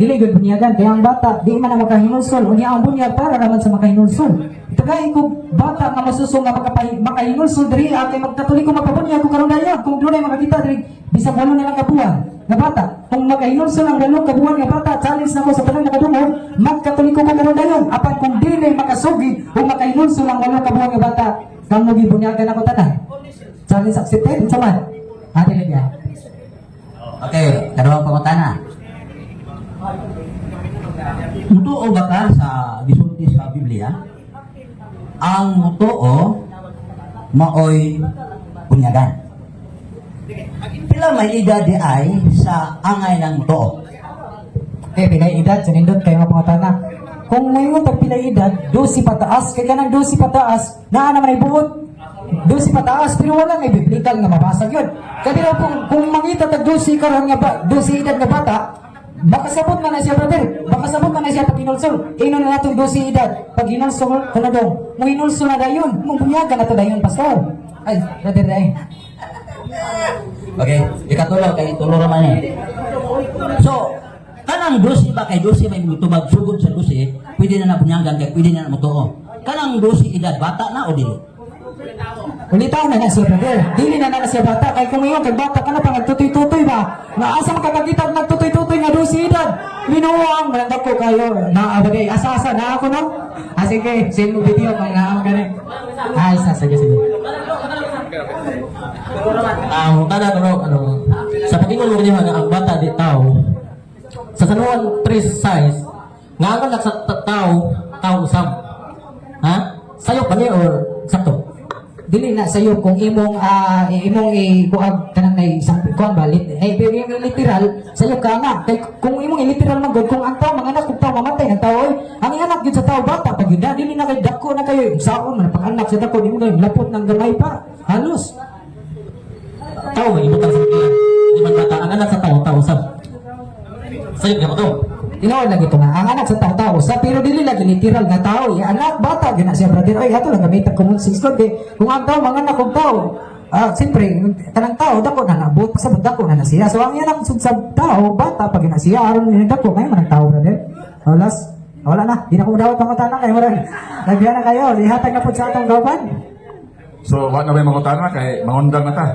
Dili gud bunyagan kay ang bata di man ang makahinulsol. Unya ang bunyag para raman sa makahinulsol. Tagay ko bata nga masuso nga makahinulsol diri kay magkatoliko, magpabunyag ko karon dayon kung dunay makakita diri bisag 8 na lang ka buwan nga bata. Kung makahinulsol ang 8 ka buwan nga bata, challenge nako sa tanan nakadungog, magkatoliko ko karon dayon. Apan kung dili makasugid o makahinulsol ang 8 ka buwan nga bata, kamo gibunyagan ako tanan. Challenge accepted. Unsa man? Ate niya. Okay, kaduhang pangutana. Mutuo ba ka sa gisulti sa Biblia? Ang mutuo maoy bunyagan. Pila may edad di ay sa angay ng mutuo? Eh, pilay edad, sa nindot kayo mga pangatana. Kung ngayon tag pilay edad, 12 pataas, kay kanang 12 pataas, naa naman ay buot. 12 pataas, pero wala ngay biblical nga mabasag yun. Kaya pero kung mangita tag 12 karon nga ba, 12 edad nga bata, makasabot man na siya, brother. Makasabot man na siya pag hinulsol. Ino na natong 12 edad. Pag hinulsol, kunadong, mo hinulsol na dayon. Mo bunyagan na to dayon, pastor. Ay, brother, ay. Okay, ikatulo kay tulo ra man eh. So, kanang 12 ba kay 12 may mutubag sugod sa 12, pwede na nabunyagan kay pwede na mutuo. Kanang 12 edad bata na o dili? Ulitaw na na siya, brother. Dili na na siya bata. Kay kung ngayon, kay bata ka na pa, nagtutoy-tutoy ba? Nga asa makakakita og nagtutoy-tutoy nga 12 edad? Minuang, malanggat ko kayo. Naa bagay, asa-asa, naa ako no? Ah, sige, send mo video kung naa mo gani. Ay, sa, sige, sige. Ang tanan ano, ano, sa pag-ingon mo niya nga ang bata di tao sa San Juan 3 size nga ang anak sa tao, tao usab, ha, sayo pa ni or sakto? Dili na sayo kung imong ikuag kanang nay isang kuan ba eh, pero yung literal sayo ka nga kay kung imong literal man gud, kung ang tao mga anak kung tao mamatay ang tao oy, ang anak gyud sa tao bata pag yun na dili na kay dako na kayo saon man pag anak sa dako nimo kay lapot ng gamay pa halos. Tao may ibutang sa iya di man bata ang anak sa tao, tao usab, sayo gyud to. Tinuod lagi ito nga, ang anak sa tao tao sa pero dili lagi literal nga tao, ya anak bata gyud na siya, brother. Ay, ato lang gamitan common sense kay kung ang tao mga anak og tao, siyempre tanang tao dako na nabuot sa dako na na siya. So ang anak sud sa tao bata pag na siya aron ni dako kay man ang tao, brother. Oh, last wala na, di na ko dawat pangutana kay murag. Nagyan na kayo, ihatag na pud sa atong gaban. So, wa na may mangutana kay mangundang na ta.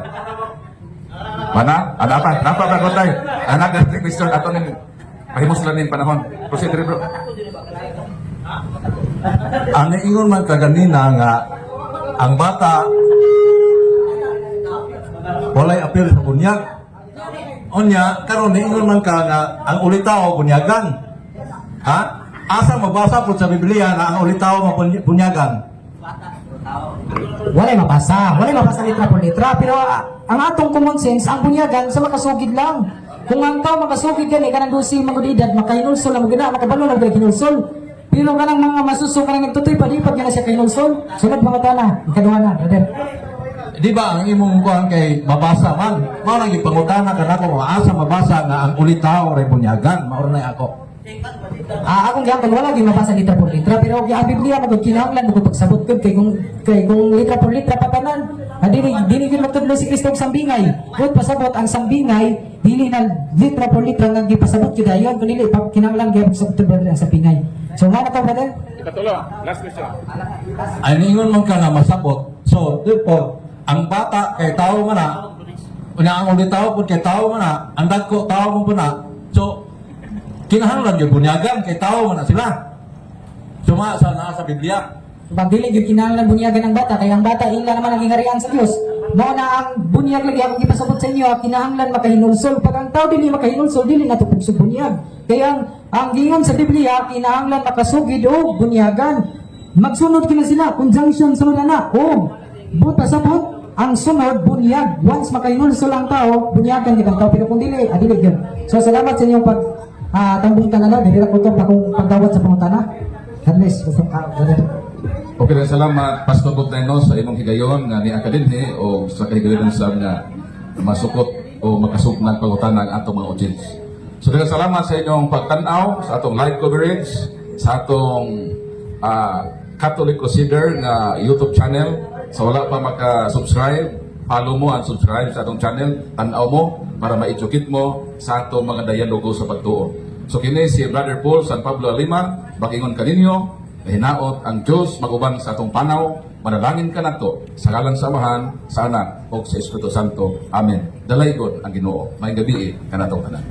Mana? Ana pa, napa pa kontay. Anak na question ato ning pahimuslan ning panahon. Proceed rin, bro. Ang ingon man kaganina nga ang bata walay apil sa bunyag. Unya, karon niingon man ka nga ang ulitaw bunyagan. Ha? Asa mabasa po sa Biblia na ang ulitaw mabunyagan? Walay mabasa. Walay mabasa litra por litra. Pero ang atong common sense, ang bunyagan sa makasugid lang. Kung ang tao makasugid gani kanang 12 mga edad, makahinulsol ang gina, makabalo lang gani hinulsol. Pero kanang mga masuso kanang nagtutoy pa di pag na siya kahinulsol. Sunod mga tana, ikaduha na, brother. Di ba ang imong kuan kay mabasa man? Mao nang gipangutana kanako nga asa mabasa nga ang ulitaw ray bunyagan. Mao na ako. Ah, akong gihangkon wala gyud mabasa litra por litra, pero ang Biblia magud kinahanglan magud pagsabot gud kay kung litra por litra patanan, dili dili gyud magtudlo si Kristo og sambingay. Kung pasabot ang sambingay dili na litra por litra nga gipasabot gyud dayon kun dili pa kinahanglan gyud pagsabot brother ang sambingay. So nga na to, brother. Ikatulo, last question. Ay niingon man ka nga masabot. So, therefore, ang bata kay tao man na, unya ang ulitaw pud kay tao man na, ang dagko tao man pud na. So, kinahanglan gyud bunyagan kay tao man na sila. Suma sa naa sa Biblia. Pag dili gyud kinahanglan bunyagan ang bata kay ang bata ila naman ang giharian sa Dios. Mao na ang bunyag lagi akong gipasabot sa inyo, kinahanglan makahinulsol. Pag ang tao dili makahinulsol, dili nato pugso bunyag. Kay ang giingon sa Biblia kinahanglan makasugid og bunyagan. Magsunod kina sila, conjunction sunod na og buta sabot ang sunod bunyag. Once makahinulsol ang tao, bunyagan gid ang tao, pero kung dili, dili gyud. So salamat sa inyong pag tambong tanan, dili ra ko to akong pagdawat sa pangutana. God bless. Brother. Okay na, salamat Pastor Butayno sa imong higayon nga niya ka dinhi o sa kahigayon sa nga masukot o makasugnan pangutana ang atong mga audience. So daghang salamat sa inyong pagtan-aw sa atong live coverage sa atong Catholic Crusader nga YouTube channel. Sa wala pa maka-subscribe, follow mo and subscribe sa atong channel, tan-aw mo para ma-educate mo sa atong mga dialogo sa pagtuo. So kini si Brother Paul San Pablo Alima, bagingon kaninyo, hinaot ang Diyos maguban sa atong panaw, manalangin ka nato sa ngalan sa Amahan, sa Anak, o sa Espiritu Santo. Amen. Dalaygon ang Ginoo. Maayong gabii kanatong tanan.